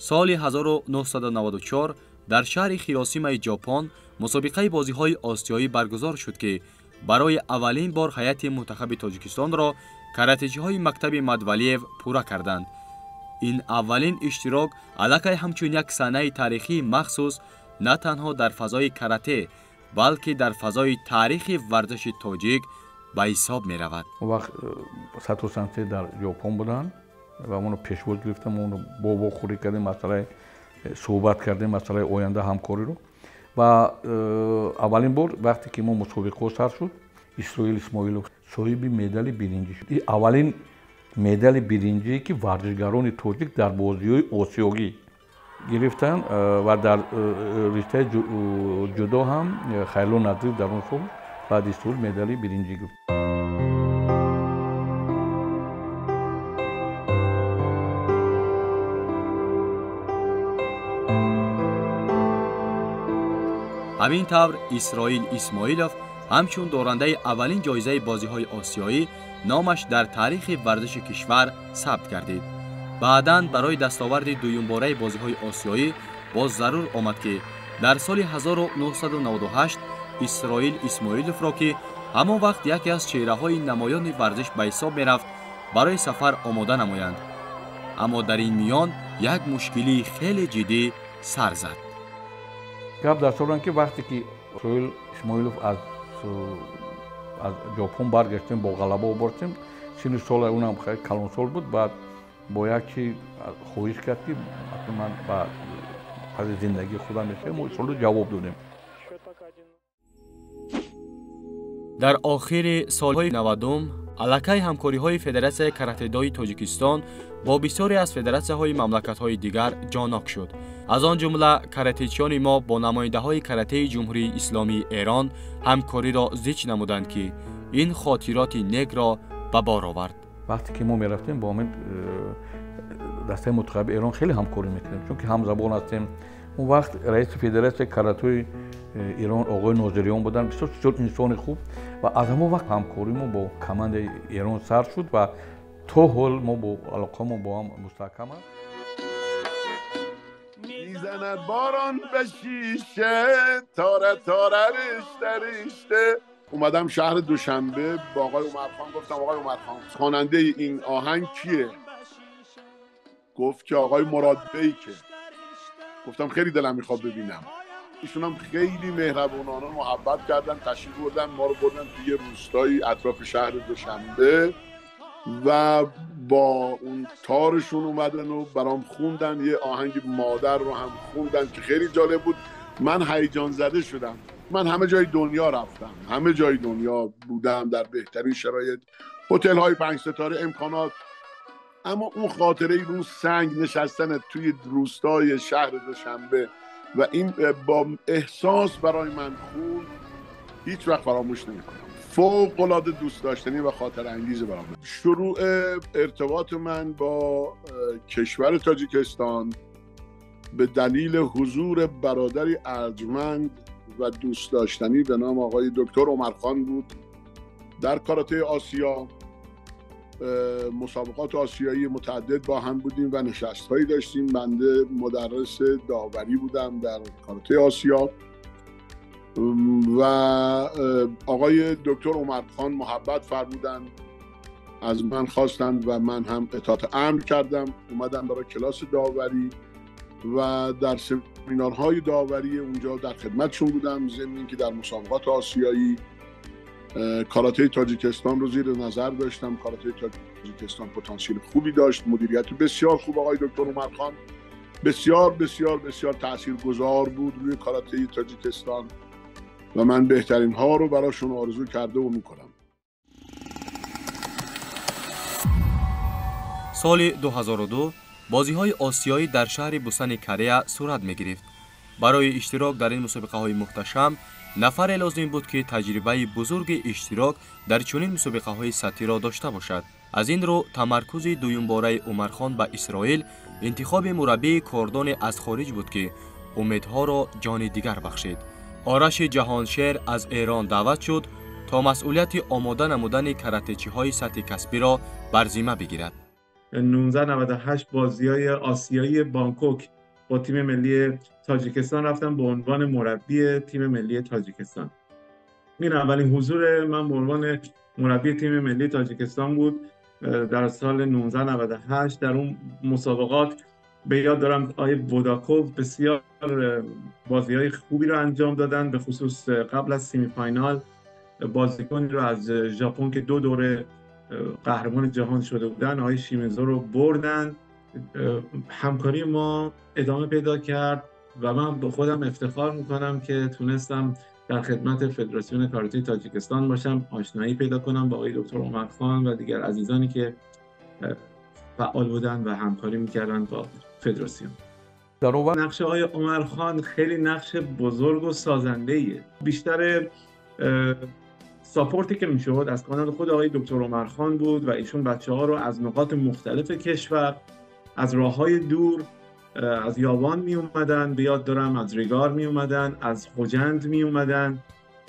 Соли 1994 дар шаҳри Хиросимаи Ҷопон мусобиқаи бозиҳои осиёӣ баргузор шуд, ки барои аввалин бор ҳайати мунтахаби Тоҷикистонро каратечиҳои мактаби Мадвалиев пурра карданд. Ин аввалин иштирок аллакай ҳамчун як санаи таърихии махсус на танҳо дар фазои карате, балки дар фазои таърихи варзиши тоҷик ба ҳисоб меравад. Он вақт Сато сенсей дар Ҷопон буданд ва моно пешвоз гирифтем, моно бовохӯрӣ кардем, масъалаи суҳбат кардем, масъалаи оянда ҳамкориро. Ва аввалин бор вақте ки мо мусобиқаҳо сар шуд, Исроил Исмоилов соҳиби медали биринҷӣ шуд. Ин аввалин медали биринҷие ки варзишгарони тоҷик дар бозиҳои осиёгӣ гирифтанд ва дар риштаи ҷудо ҳам Хайрулло Назиров дар он сол баъди Исроил медали биринҷӣ гирифт. Ҳамин тавр Исроил Исмоилов ҳамчун дорандаи аввалин ҷоизаи бозиҳои осиёӣ номаш дар таърихи варзиши кишвар сабт гардид. Баъдан барои дастоварди дуюмбораи бозиҳои осиёӣ боз зарур омад, ки дар соли 1998 Исроил Исмоиловро, ки ҳамон вақт яке аз чеҳраҳои намоёни варзиш ба ҳисоб мерафт, барои сафар омода намоянд. Аммо дар ин миён як мушкилии хеле ҷиддӣ сар зад. Гап дар сорам, ки вақте ки Исроил Исмоилов аз Ҷопон баргаштем, бо ғалаба обортем, синну сола унам хеле калонсол буд, баъд бо як чи хоҳиш кард, ки ман ба паси зиндагии худам мешавам. Мо Исроилро ҷавоб додем. Дар охири солҳои 90 аллакай ҳамкориҳои Федератсияи каратедои Тоҷикистон бо бисёре аз федератсияҳои мамлакатҳои дигар ҷонок шуд. Аз он ҷумла каратечиёни мо бо намояндаҳои каратеи Ҷумҳурии Исломии Эрон ҳамкориро зич намуданд, ки ин хотироти некро ба бор овард. Вақте ки мо мерафтем бо ҳамин дастаи мунтахаби Эрон хеле ҳамкорӣ мекардем, чунки ҳамзабон ҳастем. Он вақт раиси федератсияи каратои Эрон оғои Нозириён буданд, бисёр бисёр инсони хуб, ва аз ҳамон вақт ҳамкории мо бо командаи Эрон сар шуд ва то ҳол мо бо алоқамо бо ҳам мустаҳкам аст. میزند باران به شیشه تاره تاره رشته رشته. اومدم شهر دوشنبه با آقای عمرخان گفتم آقای عمرخان خواننده این آهنگ کیه؟ گفت که آقای مراد بیکه. گفتم خیلی دلم میخواد ببینم. ایشون هم خیلی مهربونانه محبت کردن، تشریف بردن، ما رو بردن توی روستایی اطراف شهر دوشنبه و با اون تارشون اومدن و برام خوندن، یه آهنگ مادر رو هم خوندن که خیلی جالب بود. من هیجان زده شدم. من همه جای دنیا رفتم، همه جای دنیا بودم، در بهترین شرایط، هتل های 5 ستاره، امکانات، اما اون خاطره رو سنگ نشستن توی روستای شهر دوشنبه و این با احساس برای من خوند، هیچ وقت فراموش نمی‌کنم. فوق العاده دوست داشتنی و خاطر انگیز برام. شروع ارتباط من با کشور تاجیکستان به دلیل حضور برادری ارجمند و دوست داشتنی به نام آقای دکتر عمرخان بود در کاراته آسیا. مسابقات آسیایی متعدد با هم بودیم و نشست‌هایی داشتیم. بنده مدرس داوری بودم در کاراته آسیا و آقای دکتر عمرخان محبت فرمودند، از من خواستند و من هم اطاعت امر کردم. اومدم برای کلاس داوری و در سمینارهای داوری اونجا در خدمتشون بودم، ضمن اینکه در مسابقات آسیایی کاراته تاجیکستان رو زیر نظر داشتم. کاراته تاجیکستان پتانسیل خوبی داشت، مدیریت بسیار خوب آقای دکتر عمرخان بسیار بسیار بسیار تاثیرگذار بود روی کاراته تاجیکستان و من بهترین ها رو براشون آرزو کرده و میکنم. соли 2002 бозиҳои осиёӣ дар шаҳри Бусани Корея сурат мегирифт. Барои иштирок дар ин мусобиқаҳои муҳташам нафаре лозим буд, ки таҷрибаи бузурги иштирок дар чунин мусобиқаҳои сатҳиро дошта бошад. Аз ин рӯ тамаркузи дуюмбораи Умархон ба Исроил интихоби мураббии кордоне аз хориҷ буд, ки умедҳоро ҷони дигар бахшид. Ораши Ҷаҳоншер аз Эрон даъват шуд то масъулияти омода намудани каратечиҳои сатҳи касбиро бар зимма бигирад. 1998 بازی‌های آسیایی بانکوک با تیم ملی تاجیکستان رفتم به عنوان مربی تیم ملی تاجیکستان. این اولین حضور من به عنوان مربی تیم ملی تاجیکستان بود در سال 1998. در اون مسابقات به یاد دارم آقای بوداکوف بسیار بازی‌های خوبی رو انجام دادن، به خصوص قبل از semi final بازیکنی رو از ژاپن که 2 دوره قهرمان جهان شده بودن آقای شیمیزو رو بردن. همکاری ما ادامه پیدا کرد و من به خودم افتخار میکنم که تونستم در خدمت فدراسیون کاراته تاجیکستان باشم، آشنایی پیدا کنم با آقای دکتر عمرخان و دیگر عزیزانی که فعال بودن و همکاری میکردن با فدراسیون. نقش آقای عمرخان خیلی نقش بزرگ و سازنده‌ایه. بیشتر ساپورتی که میشد از کانال خود آقای دکتر عمرخان بود و ایشون بچه‌ها رو از نقاط مختلف کشور، از راه‌های دور، از یابان می اومدن، به یاد دارم از ریگار می اومدن، از خجند می اومدن.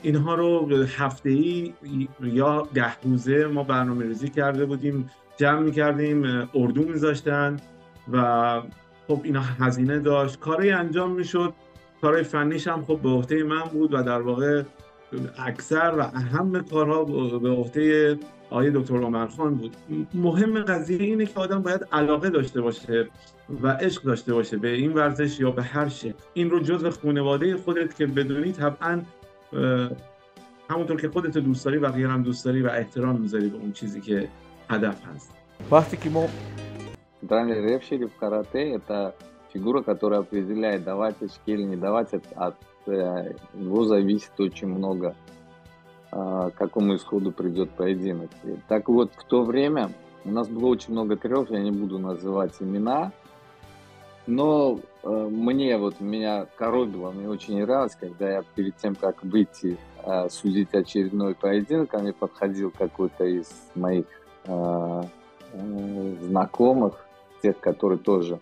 اینها رو هفته‌ای یا 10 روزه ما برنامه‌ریزی کرده بودیم، جمع می‌کردیم، اردو می‌ذاشتن و خب اینا هزینه داشت، کاری انجام می‌شد. کارهای فنیش هم خب به عهده من بود و در واقع اکثر و اهم کارها به عهده آقای دکتر عمرخان بود. مهم قضیه اینه که آدم باید علاقه داشته باشه و عشق داشته باشه به این ورزش یا به هر شی. این رو جزء خانواده خودت که بدونی، طبعا همونطور که خودت دوست داری بقیه هم دوست داری و احترام میذاری به اون چیزی که هدف هست. وقتی که ما Центральный рефери в карате – это фигура, которая определяет, давать очки или не давать. От него зависит очень много, к какому исходу придет поединок. Так вот, в то время у нас было очень много тренеров, я не буду называть имена, но мне вот, меня коробило, мне очень нравилось, когда я перед тем, как выйти судить очередной поединок, ко мне подходил какой-то из моих знакомых, тех, который тоже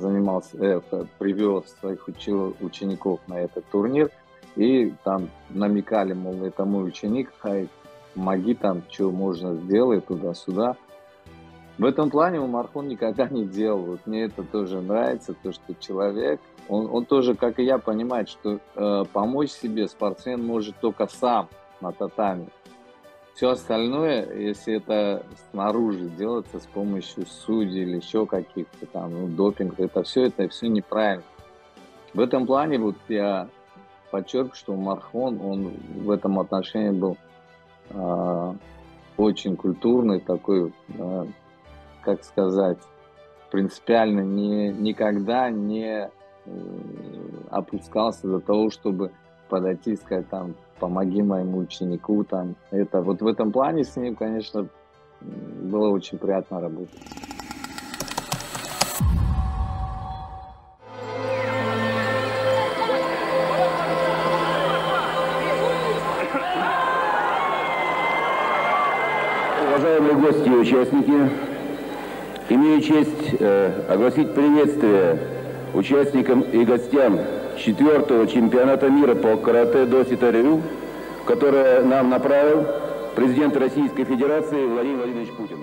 занимался, привел своих учеников на этот турнир, и там намекали, мол, это мой ученик, хай, помоги там, что можно сделать, туда-сюда. В этом плане Умархон никогда не делал. Вот мне это тоже нравится, то, что человек, он тоже, как и я, понимает, что помочь себе спортсмен может только сам на татами. Все остальное, если это снаружи делается с помощью судей или еще каких-то там, ну, допинг, это все неправильно. В этом плане вот я подчеркиваю, что Умархон, он в этом отношении был очень культурный, такой, как сказать, принципиально никогда не опускался до того, чтобы подойти и сказать, там, помоги моему ученику, там, это. Вот в этом плане с ним, конечно, было очень приятно работать. Уважаемые гости и участники, имею честь огласить приветствие участникам и гостям 4-го чемпионата мира по карате до сито-рю, которое нам направил президент Российской Федерации Владимир Владимирович Путин.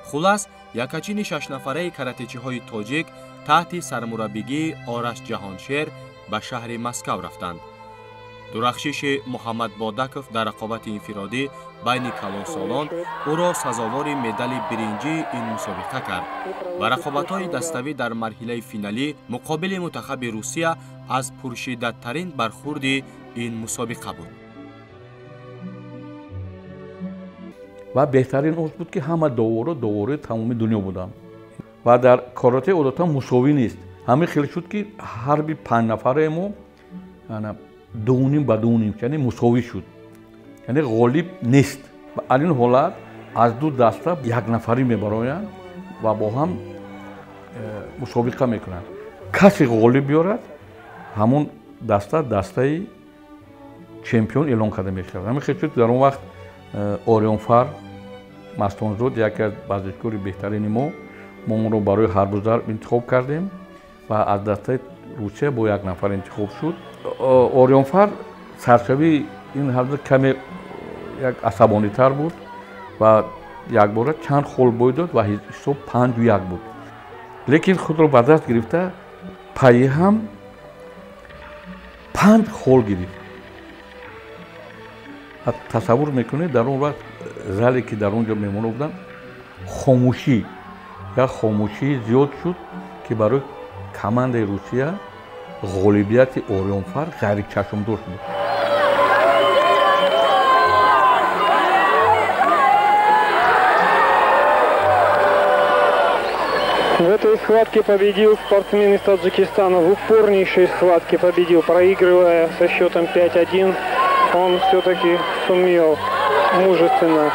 Хулас, якачини шашнафараи каратечиҳои тоҷик таҳти сармураббигии Ораш Ҷаҳоншер ба шаҳри Москав рафтанд. Дурахшиши Муҳаммад Бодаков дар рақобати инфиродӣ байни калонсолон ӯро сазовори медали биринҷии ин мусобиқа кард ва рақобатҳои даставӣ дар марҳилаи финалӣ муқобили мунтахаби Русия аз пуршиддаттарин бархурди ин мусобиқа буд. Ва беҳтарин он буд, ки ҳама доваро доварои тамоми дунё буданд ва дар карате одатан мусовӣ нест. Ҳамин хел шуд, ки ҳарби 5 нафаре мо 2.5 ба 2.5, яъне мусовӣ шуд, яъне ғолиб нест. Аз ин ҳолат аз ду даста як нафарӣ мебароянд ва бо ҳам мусобиқа мекунанд. Касе ғолиб биёрад, ҳамон даста дастаи чемпион эълон карда мешавад. Ҳамин хел шуд, дар он вақт Орионфар Мастонзод, яке аз варзишкори беҳтарини мо онро барои ҳарбуздар интихоб кардем ва аз дастаи Русия бо як нафар интихоб шуд. Орионфар саршавии ин ҳарбуздар каме як асабонитар буд ва Якбора чанд хол бой дод ва ҳисоб 5-1 буд. Лекин худро ба даст гирифта пайи ҳам 5 хол гирифт. Тасаввур мекунед, дар он вақт зале ки дар он ҷо меҳмонҳо буданд, хомӯшӣ, як хомӯшии зиёд шуд, ки барои командаи Русия ғолибияти Ориёнфар ғайричашмдошт буд. В этой схватке победил спортсмен из Таджикистана. В упорнейшей схватке победил, проигрывая со счетом 5-1. Он все-таки сумел мужественно.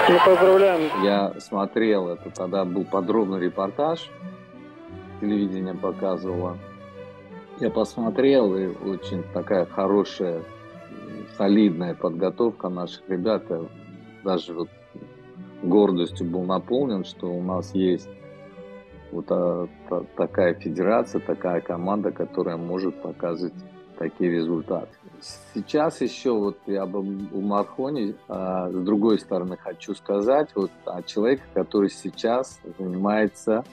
Мы поздравляем. Я смотрел это, тогда был подробный репортаж, телевидение показывало. Я посмотрел, и очень такая хорошая, солидная подготовка наших ребят. Я даже вот гордостью был наполнен, что у нас есть вот такая федерация, такая команда, которая может показывать такие результаты. Сейчас еще вот я об Умархоне, с другой стороны, хочу сказать вот о человеке, который сейчас занимается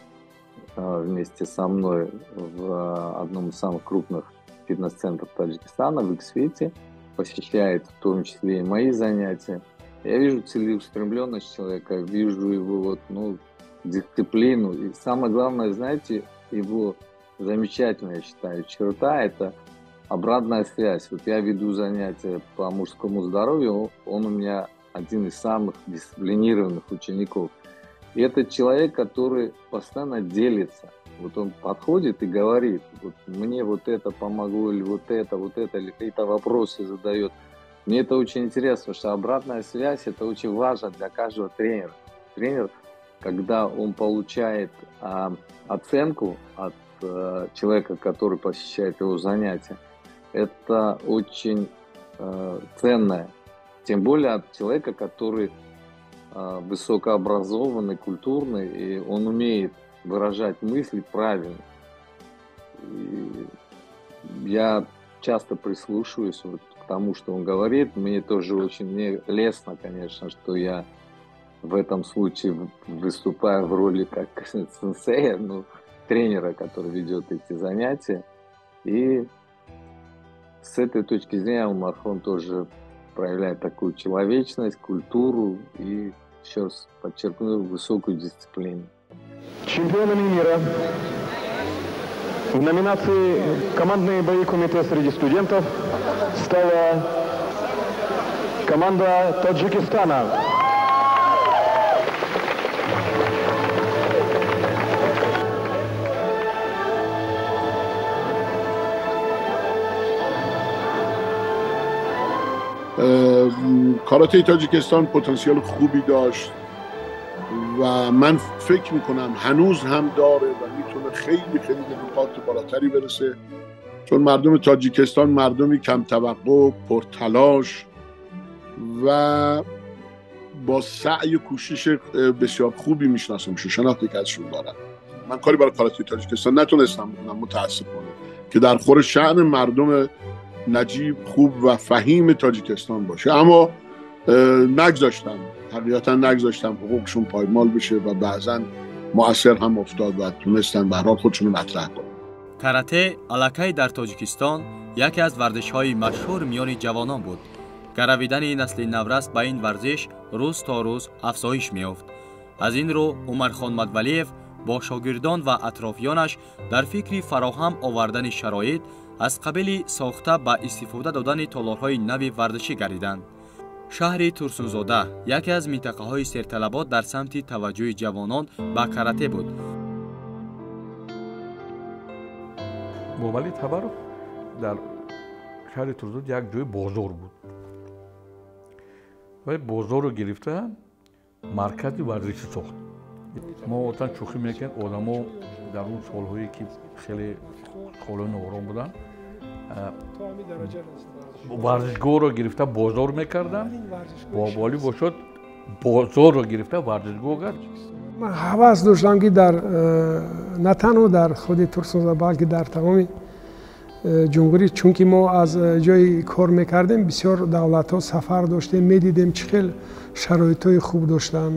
вместе со мной в одном из самых крупных фитнес-центров Таджикистана, в Иксфите, посещает в том числе и мои занятия. Я вижу целеустремленность человека, вижу его вот, ну, дисциплину. И самое главное, знаете, его замечательная, я считаю, черта – это обратная связь. Вот я веду занятия по мужскому здоровью, он у меня один из самых дисциплинированных учеников. И это человек, который постоянно делится. Вот он подходит и говорит, вот мне вот это помогло, или вот это, или какие-то вопросы задает. Мне это очень интересно, потому что обратная связь – это очень важно для каждого тренера. Тренер, когда он получает оценку от человека, который посещает его занятия, это очень ценное. Тем более от человека, который высокообразованный, культурный, и он умеет выражать мысли правильно. И я часто прислушиваюсь вот к тому, что он говорит. Мне тоже очень лестно, конечно, что я в этом случае выступаю в роли как сенсея, ну, тренера, который ведет эти занятия. И с этой точки зрения Умархон тоже проявляет такую человечность, культуру и, еще раз подчеркну, высокую дисциплину. Чемпионами мира в номинации «Командные бои кумитэ среди студентов» стала команда Таджикистана. کاراته تاجیکستان پتانسیل خوبی داشت و من فکر میکنم هنوز هم داره و میتونه خیلی خیلی به نقاط بالاتری برسه، چون مردم تاجیکستان مردمی کم توقع، پرتلاش و با سعی و کوشش بسیار خوبی میشناسم، شناختی که ازشون دارم. من کاری برای کاراته تاجیکستان نتونستم بکنم متاسفانه، که در خور شأن مردم نجیب، خوب و فهیم تاجیکستان باشه، اما نگذاشتم، حقیقتا نگذاشتم حقوقشون پایمال بشه و بعضا مؤثر هم افتاد و تونستن به هر حال خودشون رو مطرح کنن. карате аллакай дар Тоҷикистон яке аз варзишҳои машҳур миёни ҷавонон буд. Гаравидани насли наврас ба ин варзиш рӯз то рӯз афзоиш меёфт. Аз ин рӯ Умархон Мадвалиев бо шогирдон ва атрофиёнаш дар фикри фароҳам овардани шароит аз қабили сохта ба истифода додани толорҳои нави варзишӣ гардиданд. Шаҳри Турсунзода яке аз минтақаҳои серталабот дар самти таваҷҷӯҳи ҷавонон ба карате буд. Бобали Табаров дар шаҳри Турсунзода як ҷои бозор буд ва бозорро гирифта маркази варзишӣ сохт. Мо одатан шӯхӣ мекунем, одамо дар он солҳое ки хеле солҳои ноором буданд, варзишгоҳро гирифта бозор мекарданд, боболӣ бошад бозорро гирифта варзишгоҳ кард. Ман ҳавас доштам, ки дар на танҳо дар худи Турсунзода, балки дар тамоми ҷумҳурӣ, чунки мо аз ҷои кор мекардем, бисёр давлатҳо сафар доштем, медидем чӣ хел шароитҳои хуб доштанд,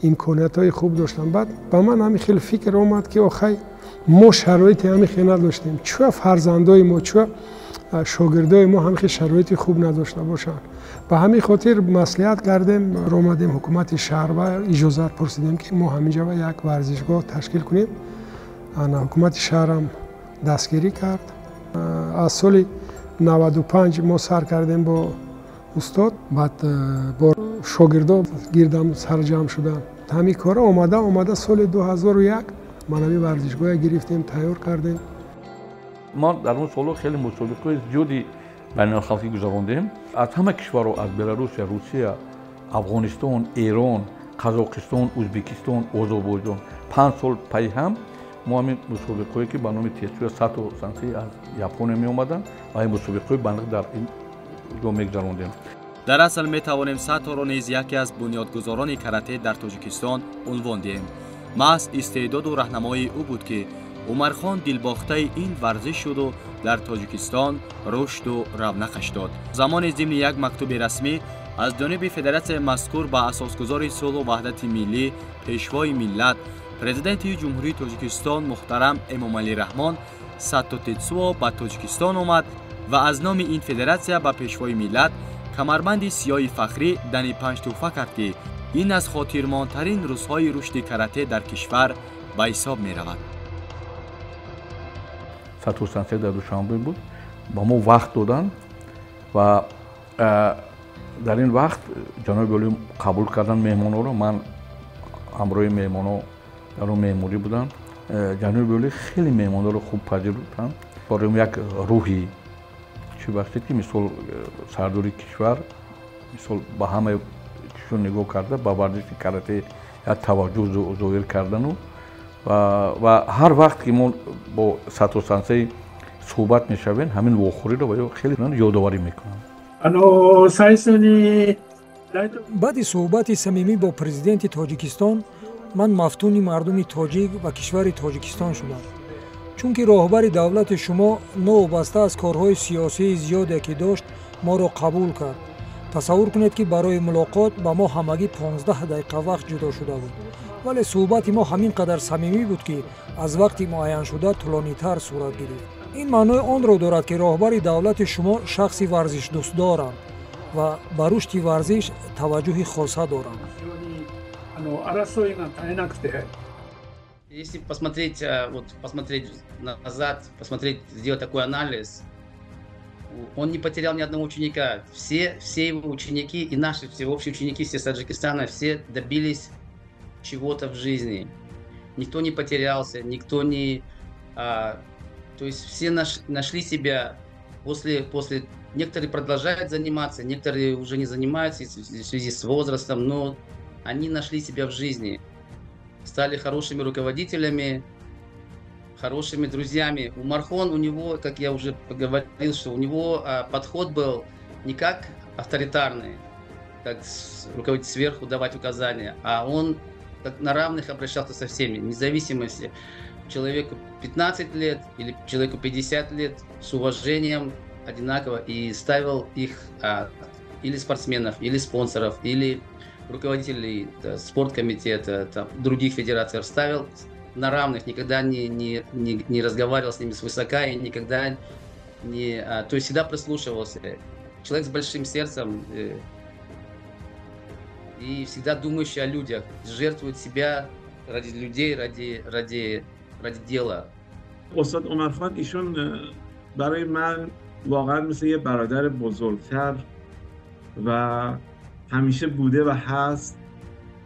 имкониятҳои хуб доштанд. Баъд ба ман ҳамин хел фикр омад, ки охай, мо шароити ҳамин хел надоштем, чӯа фарзандои мо, чӯа шогирдои мо ҳамин хел шароити хуб надошта бошанд. Ба ҳамин хотир маслиҳат кардем, омадем ҳукумати шаҳр ва иҷозат пурсидем, ки мо ҳамин ҷо як варзишгоҳ ташкил кунем. Ҳукумати шаҳрам дастгирӣ кард. Аз соли 95 мо сар кардем бо устод, баъд бо шогирдо гирдам сарҷамъ шуданд. Ҳамин кора омада омада соли 2001 ман ҳамин варзишгоҳе гирифтем, тайёр кардем. Мо дар он солҳо хеле мусобиқаҳои зиёди байналхалқӣ гузарондем. Аз ҳама кишварҳо, аз Беларусия, Русия, Афғонистон, Эрон, Қазоқистон, Ӯзбекистон, Озарбойҷон, 5 сол пайи ҳам мо ҳамин мусобиқаҳое, ки ба номи Тетсуя Сато сансей аз Япония меомаданд, ва ин мусобиқаҳои байналхалқӣ дар ин ҷо мегузарондем. Дар асл метавонем Саторо низ яке аз бунёдгузорони карате дар Тоҷикистон унвон диҳем. Маҳз истеъдоду раҳнамоии ӯ буд, ки Умархон дилбохтаи ин варзиш шуду дар Тоҷикистон рушду равнақаш дод. Замони зимни як мактуби расмӣ аз ҷониби федератсияи мазкур ба асосгузори сулҳу ваҳдати миллӣ, пешвои миллат, президенти Ҷумҳурии Тоҷикистон муҳтарам Эмомалӣ Раҳмон, Сато Тетсуо ба Тоҷикистон омад ва аз номи ин федератсия ба пешвои миллат камарбанди сиёҳи фахрӣ дани 5 тӯҳфа кард, ки ин аз хотирмонтарин рӯзҳои рушди карате дар кишвар ба ҳисоб меравад. Сато сансей дар Душанбе буд, ба мо вақт доданд ва дар ин вақт ҷаноби олӣ қабул карданд меҳмонҳоро. Ман ҳамроҳи меҳмонҳо дар он меҳмонӣ будам. Ҷаноби олӣ хеле меҳмонҳоро хуб пазируфтанд. Барои як рӯҳи чӣ бахшид, ки мисол сардори кишвар мисол ба ҳамаи чизо нигоҳ карда, ба варзиши карате як таваҷҷӯҳ зоҳир кардану ва ҳар вақт ки мо бо Сато сансей суҳбат мешавем, ҳамин вохӯриро ба ё хеле ёдоварӣ мекунам. Баъди суҳбати самимӣ бо президенти Тоҷикистон ман мафтуни мардуми тоҷик ва кишвари Тоҷикистон шудам, чунки роҳбари давлати шумо новобаста аз корҳои сиёсии зиёде ки дошт, моро қабул кард. Тасаввур кунед, ки барои мулоқот ба мо ҳамагӣ 15 дақиқа вақт ҷудо шуда буд, вале суҳбати мо ҳамин қадар самимӣ буд, ки аз вақти муайяншуда тӯлонитар сурат гирифт. Ин маънои онро дорад, ки роҳбари давлати шумо шахси варзишдӯстдоранд ва ба рушди варзиш таваҷҷӯҳи хоса доранд. Если посмотреть, вот, посмотреть назад, посмотреть, сделать такой анализ, он не потерял ни одного ученика. Все его ученики и наши все общие ученики, все с Таджикистана, все добились чего-то в жизни. Никто не потерялся, никто не... то есть все нашли себя после... Некоторые продолжают заниматься, некоторые уже не занимаются в связи с возрастом, но они нашли себя в жизни, стали хорошими руководителями, хорошими друзьями. Умархон, у него, как я уже говорил, что у него подход был не как авторитарный, как руководитель сверху давать указания, а он как на равных обращался со всеми, вне зависимости, человеку 15 лет или человеку 50 лет, с уважением одинаково, и ставил их или спортсменов, или спонсоров, или руководителей, да, спорткомитета, там, других федераций, ставил на равных, никогда не разговаривал с ними свысока и никогда не... то есть всегда прислушивался. Человек с большим сердцем и всегда думающий о людях, жертвует себя ради людей, ради дела. استاد عمرخان ایشون برای من واقعا مثل یه برادر بزرگتر و همیشه بوده و هست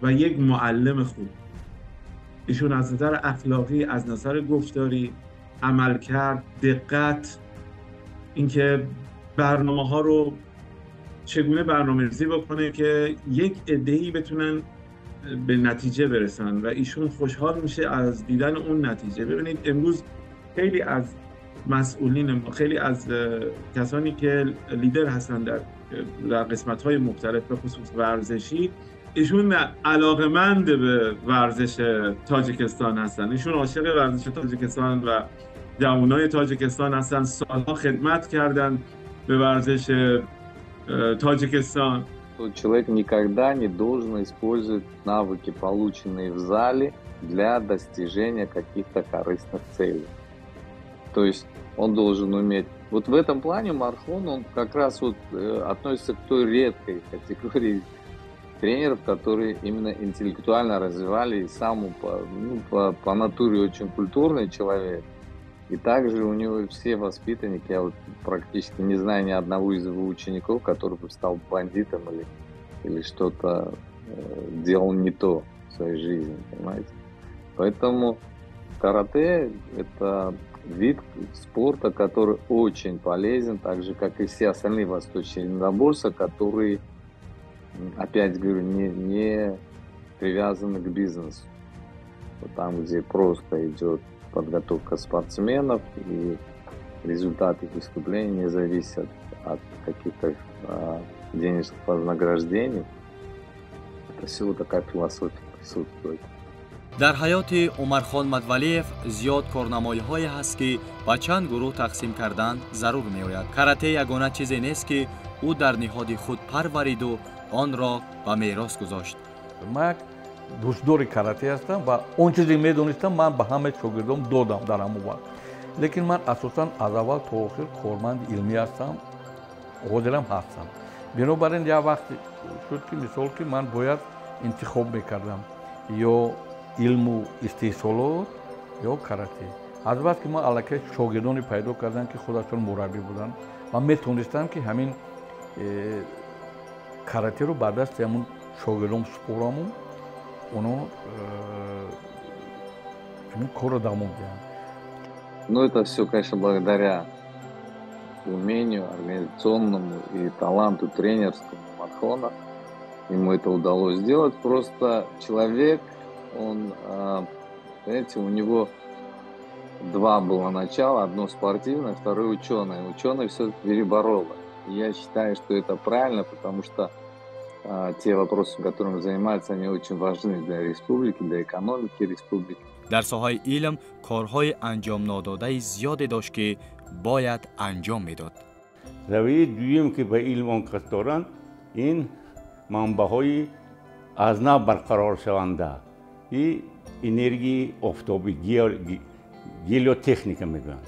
و یک معلم خوب. ایشون از نظر اخلاقی، از نظر گفتاری، عملکرد، دقت، اینکه برنامه‌ها رو چگونه برنامه‌ریزی بکنه که یک عده‌ای بتونن به نتیجه برسن و ایشون خوشحال میشه از دیدن اون نتیجه. ببینید امروز خیلی از مسئولین ما، خیلی از کسانی که لیدر هستن در قسمت‌های مختلف به خصوص ورزشی، ایشون علاقه‌مند به ورزش تاجیکستان هستن، ایشون عاشق ورزش تاجیکستان و جوانای تاجیکستان هستن، سالها خدمت کردن به ورزش تاجیکستان. Человек никогда не должен использовать навыки, полученные в зале, для достижения каких-то корыстных целей. То есть он должен уметь. Вот в этом плане Умархон, он как раз вот относится к той редкой категории тренеров, которые именно интеллектуально развивали, и сам по натуре очень культурный человек. И также у него все воспитанники, я вот практически не знаю ни одного из его учеников, который бы стал бандитом или что-то делал не то в своей жизни, понимаете? Поэтому карате – это вид спорта, который очень полезен, так же, как и все остальные восточные единоборства, которые, опять говорю, не привязаны к бизнесу. Вот там, где просто идет подготовка спортсменов, и результаты их выступлений не зависят от каких-то денежных вознаграждений. Это всего такая философия присутствует. Дар ҳаёти Умархон Мадвалиев зиёд корнамоиҳое ҳаст, ки ба чанд гурӯҳ тақсим кардан зарур меояд. Карате ягона чизе нест, ки ӯ дар ниҳоди худ парвариду онро ба мерос гузошт. Ман дӯстдори карате ҳастам ва он чизе медонистам, ман ба ҳамаи шогирдом додам дар ҳамон вақт. Лекин ман асосан аз аввал то охир корманди илмӣ ҳастам, ҳозирам ҳастам. Бинобар ин як вақт шуд, ки мисол ки ман бояд интихоб мекардам ё илму истеҳсолот ё карате. Аз вақт ки ман аллакай шогирдоне пайдо кардам, ки худашон мураббӣ буданд ва метонистам, ки ҳамин каратеро ба дасти ҳамун шогирдом супораму оно ҳамин корро давом диҳанд. Ну, это все, конечно, благодаря умению организационному и таланту тренерскому Умархона. Ему это удалось сделать. Просто человек, он, знаете, у него два было начала: одно спортивное, второе ученое. Ученый все переборол. И я считаю, что это правильно, потому что те вопросы, которыми занимается, они очень важны для республики, для экономики республики. Дар соҳаи илм корҳои анҷомнододаи зиёде дошт, ки бояд анҷом медод. Равияи дуюм, ки ба илм он кас доранд, ин манбаъҳои аз нав барқароршаванда и энергияи офтобӣ, гелиотехника мегӯянд.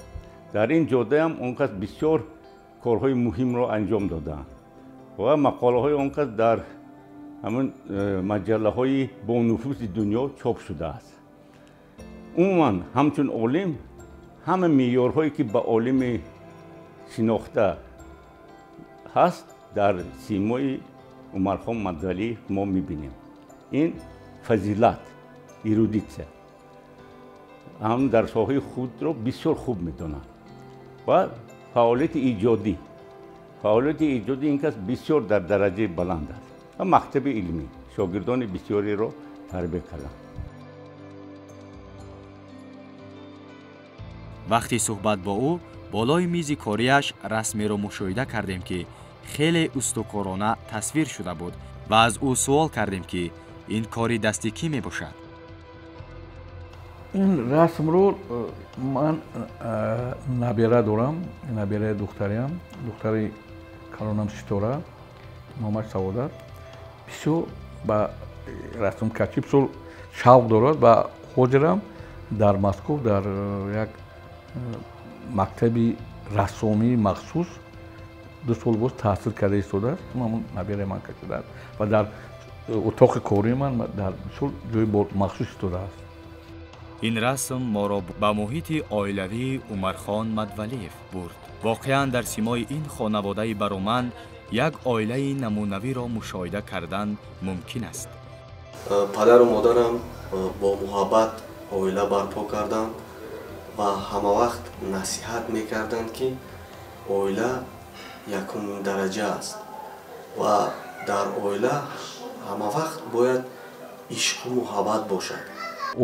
Дар ин ҷодаам он кас бисёр корҳои муҳимро анҷом додаанд ва мақолаҳои он кас дар ҳамин маҷаллаҳои бонуфузи дунё чоп шудааст. Умуман, ҳамчун олим ҳама меъёрҳое, ки ба олими шинохта ҳаст, дар симои Умархон Мадвалиев мо мебинем. Ин фазилат, эрудитсия, ҳам дар соҳаи худро бисёр хуб медонад ва фаъолияти иҷодӣ. Фаъолияти иҷодӣ ин кас бисёр дар дараҷаи баланд аст ва мактаби илмӣ шогирдони бисёреро тарбия карданд. Вақти суҳбат бо ӯ болои мизи кориаш расмеро мушоҳида кардем, ки хеле устокорона тасвир шуда буд, ва аз ӯ суол кардем, ки ин кори дасти кӣ мебошад. Ин расмро ман набера дорам, набераи духтариам, духтари калонам Ситора, номаш Саодат, бисёр ба расмкашӣ бисёр шавқ дорад ва ҳозирам дар Москов дар як мактаби рассомии махсус 2 сол боз таҳсил карда истодааст. Ҳамун набераи ман кашидааст ва дар утоқи кории ман дар бисёр ҷои махсус истодааст. Ин расм моро ба муҳити оилавии Умархон Мадвалиев бурд. Воқеан, дар симои ин хонаводаи бароманд як оилаи намунавиро мушоҳида кардан мумкин аст. Падару модарам бо муҳаббат оила барпо карданд ва ҳамавақт насиҳат мекарданд, ки оила якумин дараҷа аст ва дар оила ҳамавақт бояд ишқу муҳаббат бошад.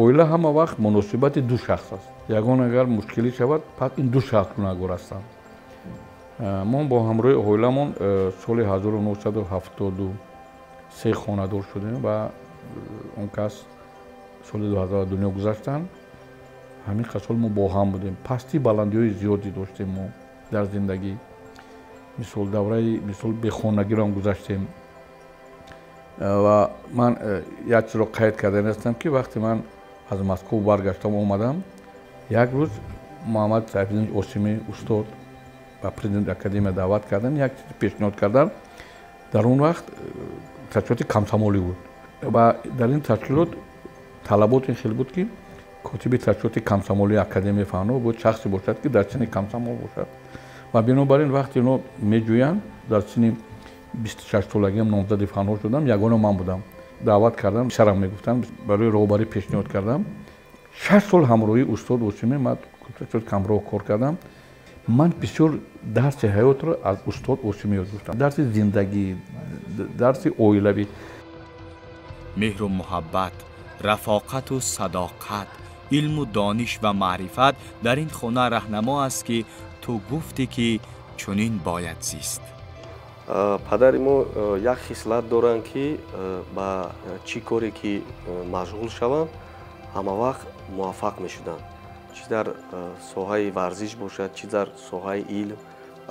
Оила ҳама вақт муносибати ду шахс аст. Ягон агар мушкилӣ шавад, пас ин ду шахс гунаҳгор ҳастанд. Мо бо ҳамроҳи оиламон соли 1973 хонадор шудем ва он кас соли 2000 дунё гузаштанд. Ҳамин қасол мо бо ҳам будем. Пастӣ баландиҳои зиёде доштем мо дар зиндагӣ. Мисол давраи мисол бехонагиро ҳам гузаштем. Ва ман як чизро қайд кардан ҳастам, ки вақте ман аз Москва баргаштам омадам, як рӯз Муҳаммад Сайфиддин Осимӣ устод ба президент академия даъват кардан, як чиз пешниҳод кардан. Дар он вақт ташкилоти комсомолӣ буд ва дар ин ташкилот талабот ин хел буд, ки котиби ташкилоти комсомолии академияи фанҳо бояд шахсе бошад, ки дар синни комсомол бошад. Ва бинобар ин вақте ино меҷӯянд, дар синни 26 солагиам номзади фанҳо шудам, ягона ман будам. Даъват кардам, сарам мегуфтанд, барои роҳбарӣ пешниҳод кардам. 6 сол ҳамроҳии устод Осимӣ ман ҳамроҳ кор кардам. Ман бисёр дарси ҳаётро аз устод Осимӣ ёд гирифтам, дарси зиндагӣ, дарси оилавӣ. Меҳру муҳаббат, рафоқату садоқат, илму дониш ва маърифат дар ин хона раҳнамо аст, ки ту гуфтӣ, ки чунин бояд зист. Падари мо як хислат доранд, ки ба чӣ коре ки машғул шаванд, ҳамавақт муваффақ мешуданд, чӣ дар соҳаи варзиш бошад, чӣ дар соҳаи илм.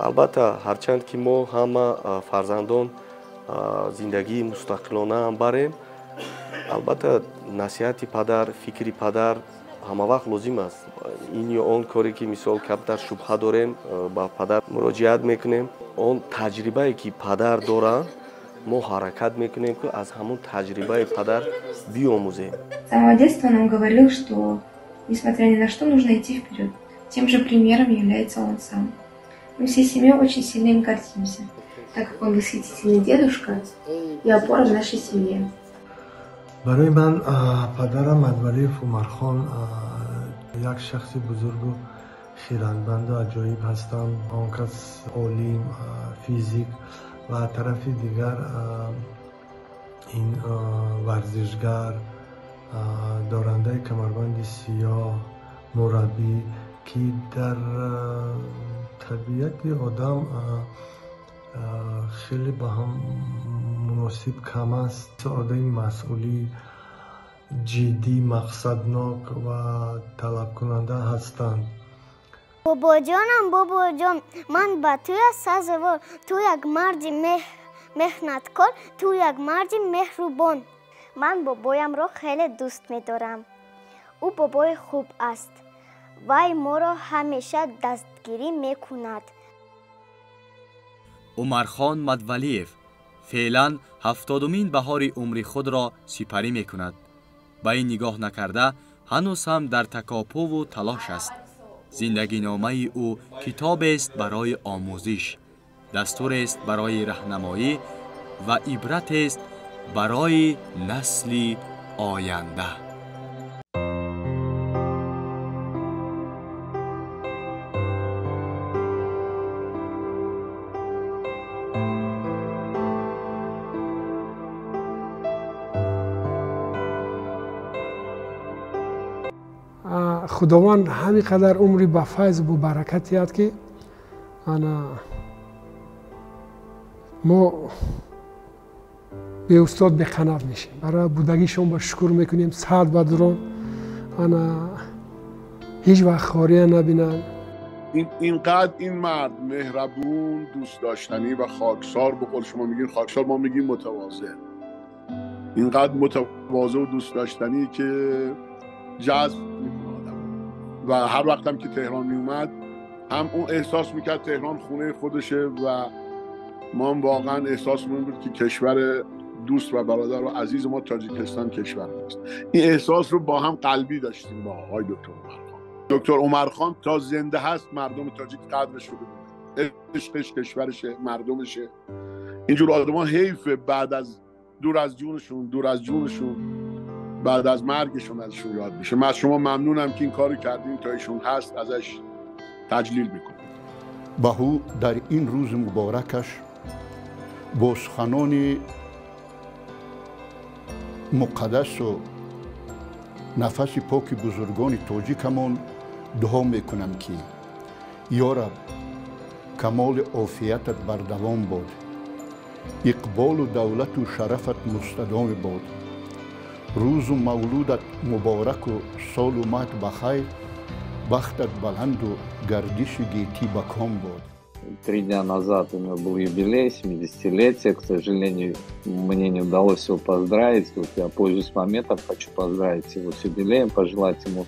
Албатта, ҳарчанд ки мо ҳама фарзандон зиндагии мустақилона ҳам барем, албатта, насиҳати падар, фикри падар ҳамавақт лозим аст. Ин ё он коре ки, мисол, камтар шубҳа дорем, ба падар муроҷиат мекунем. Он таҷрибае ки падар доранд, мо ҳаракат мекунем, ки аз ҳамон таҷрибаи падар биомӯзем. С самого детства он нам говорил, что, несмотря ни на что, нужно идти вперед. Тем же примером является он сам. Мы всей семьей очень сильно им гордимся, так как он восхитительный дедушка и опора в нашей семье. Барои ман падарам Мадвалиев Умархон як шахси бузургу хирадманду аҷоиб ҳастанд. Он кас олим, физик ва тарафи дигар ин варзишгар, дорандаи камарбанди сиёҳ, мураббӣ, ки дар табиати одам хеле ба ҳам муносиб кам аст. Одами масъулӣ, ҷиддӣ, мақсаднок ва талабкунанда ҳастанд. Бобоҷонам, бобоҷон, ман ба туя сазовор. Ту як марди меҳнаткор, ту як марди меҳрубон. Ман бобоямро хеле дӯст медорам. Ӯ бобои хуб аст. Вай моро ҳамеша дастгирӣ мекунад. Умархон Мадвалиев феълан 70-умин баҳори умри худро сипарӣ мекунад. Ба ин нигоҳ накарда, ҳанӯз ҳам дар такопуву талош аст. Зиндагиномаи ӯ китобест барои омӯзиш, дастурест барои раҳнамоӣ ва ибратест барои насли оянда. Худованд ҳамин қадар умри ба файз бо баракат диҳад, ки ана мо беустод беқанаат мешем. Барои будагишон ба шукр мекунем. Саат ба дурон, ана ҳеҷ вақт хория набинанд. اینقدر این مرد مهربون، دوست داشتنی و خاکسار، به قول شما میگین خاکسار، ما میگیم متواضع، اینقدر متواضع و دوست داشتنی که جذب میکنه آدم. و هر وقتم که تهران میومد، هم اون احساس میکرد تهران خونه خودشه و ما هم واقعا احساسمون بود که کشور دوست و برادر و عزیز ما تاجیکستان کشور ماست. این احساس رو با هم قلبی داشتیم با آقای دکتر عمرخان. دکتر عمرخان تا زنده هست مردم تاجیک قدرش رو بدونن. عشقش کشورشه، مردمشه. اینجور آدما حیف بعد از دور از جونشون، دور از جونشون، بعد از مرگشون ازشون یاد میشه. من از شما ممنونم که این کارو کردین. تا ایشون هست ازش تجلیل میکنم. Ба ӯ дар ин рӯзи муборакаш бо суханони муқаддасу нафаси поки бузургони тоҷикамон дуо мекунам, ки ё раб, камоли офиятат бардавом бод, иқболу давлату шарафат мустадоми бод, рӯзу мавлудат мубораку солу мат ба хайр. Бахтат баланду гардиши гетӣ ба ком бод. 3 дня назад у него был юбилей, 70-летие. К сожалению, мне не удалось его поздравить. Вот я пользуюсь моментом, хочу поздравить его с юбилеем, пожелать ему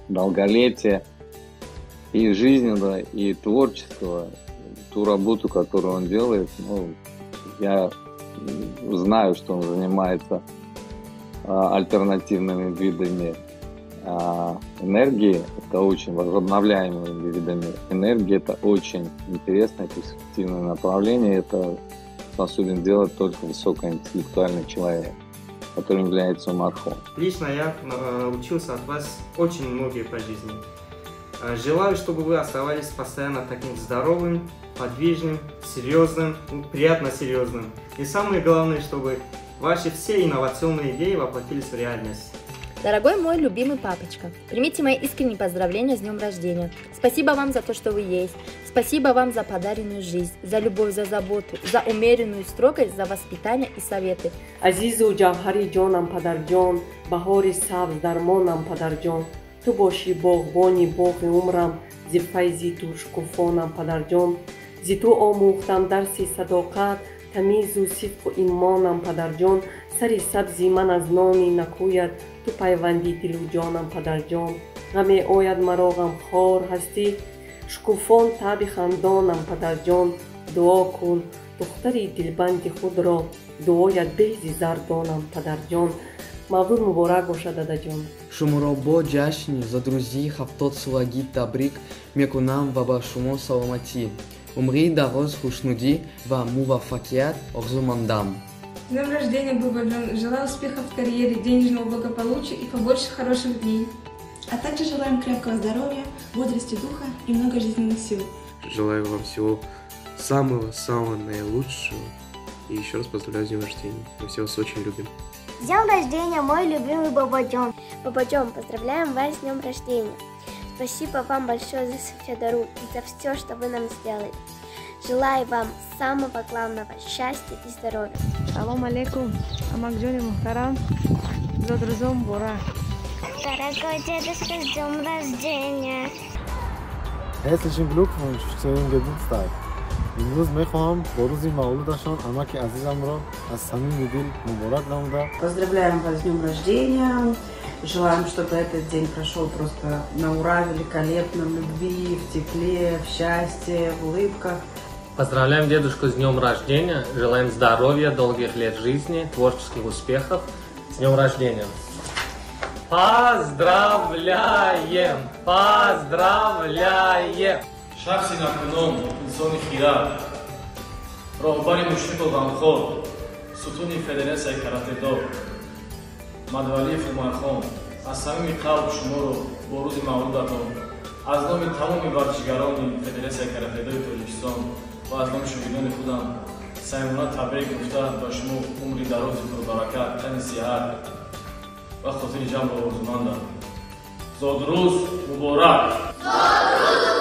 долголетия и жизненного, и творческого. Ту работу, которую он делает, ну, я знаю, что он занимается альтернативными видами энергии, это очень возобновляемыми видами энергии, это очень интересное, перспективное направление, это способен делать только высокоинтеллектуальный человек, которым является Умархон. Лично я учился от вас очень многое по жизни. Желаю, чтобы вы оставались постоянно таким здоровым, подвижным, серьезным, ну, приятно серьезным. И самое главное, чтобы ваши все инновационные идеи воплотились в реальность. Дорогой мой любимый папочка, примите мои искренние поздравления с днем рождения. Спасибо вам за то, что вы есть. Спасибо вам за подаренную жизнь, за любовь, за заботу, за умеренную строгость, за воспитание и советы. Азизу ҷавҳари ҷонам, падарҷон, баҳори сабз дармонам, падарҷон, ту бошӣ боғбони боғи умрам, зи файзи ту шукуфонам, падарҷон, зи ту омӯхтам дарси садоқат, тамизу сидқу имонам, падарҷон, сари сабзи ман аз номи накӯят ту пайванди дилу ҷонам, падарҷон, ғаме ояд маро, ғамхор ҳастӣ, шукуфон таби хандонам, падарҷон, дуо кун духтари дилбанди худро, дуоят беҳ зи зар донам, падарҷон, мавлуд муборак бошад, дадаҷон. Шуморо бо ҷашни зодрӯзии 70-солагӣ табрик мекунам ва ба шумо саломатӣ, умри дароз, хушнудӣ ва муваффақият орзумандам. С днем рождения, Бубаджон! Желаю успехов в карьере, денежного благополучия и побольше хороших дней. А также желаем крепкого здоровья, бодрости духа и много жизненных сил. Желаю вам всего самого-самого наилучшего. И еще раз поздравляю с днем рождения. Мы все вас очень любим. С днем рождения, мой любимый Бабаджон! Бабаджон, поздравляем вас с днем рождения! Спасибо вам большое за Сафедару и за все, что вы нам сделали. Желаю вам самого главного счастья и здоровья. Салом алейкум, амакҷони муҳтарам, зодрӯзон муборак. Дорогой дедушка, с днем рождения! Herzlichen Glückwunsch zu Ihrem Geburtstag. Имрӯз мехоҳам бо рӯзи мавлудашон амаки азизамро аз самими дил муборак намуда. Поздравляем вас с днем рождения. Желаем, чтобы этот день прошел просто на ура, великолепно, в любви, в тепле, в счастье, в улыбках. Поздравляем дедушку с днем рождения, желаем здоровья, долгих лет жизни, творческих успехов. С днем рождения! Поздравляем! Поздравляем! Шахси накуном, инсони хирад, роҳбари мушфиқу ғамхор, сутуни федератсияи каратедо Мадвалиев Умархон, аз самими қалб шуморо бо рӯзи мавлудатон аз номи тамоми варзишгарони федератсияи каратедои Тоҷикистон ва аз номи шогирдони худам самимона табрик гуфта, ба шумо умри дарози пурбаракат, тани сиҳат ва хотири ҷамъро орзумандам. Зодрӯз муборак! Зодрӯз.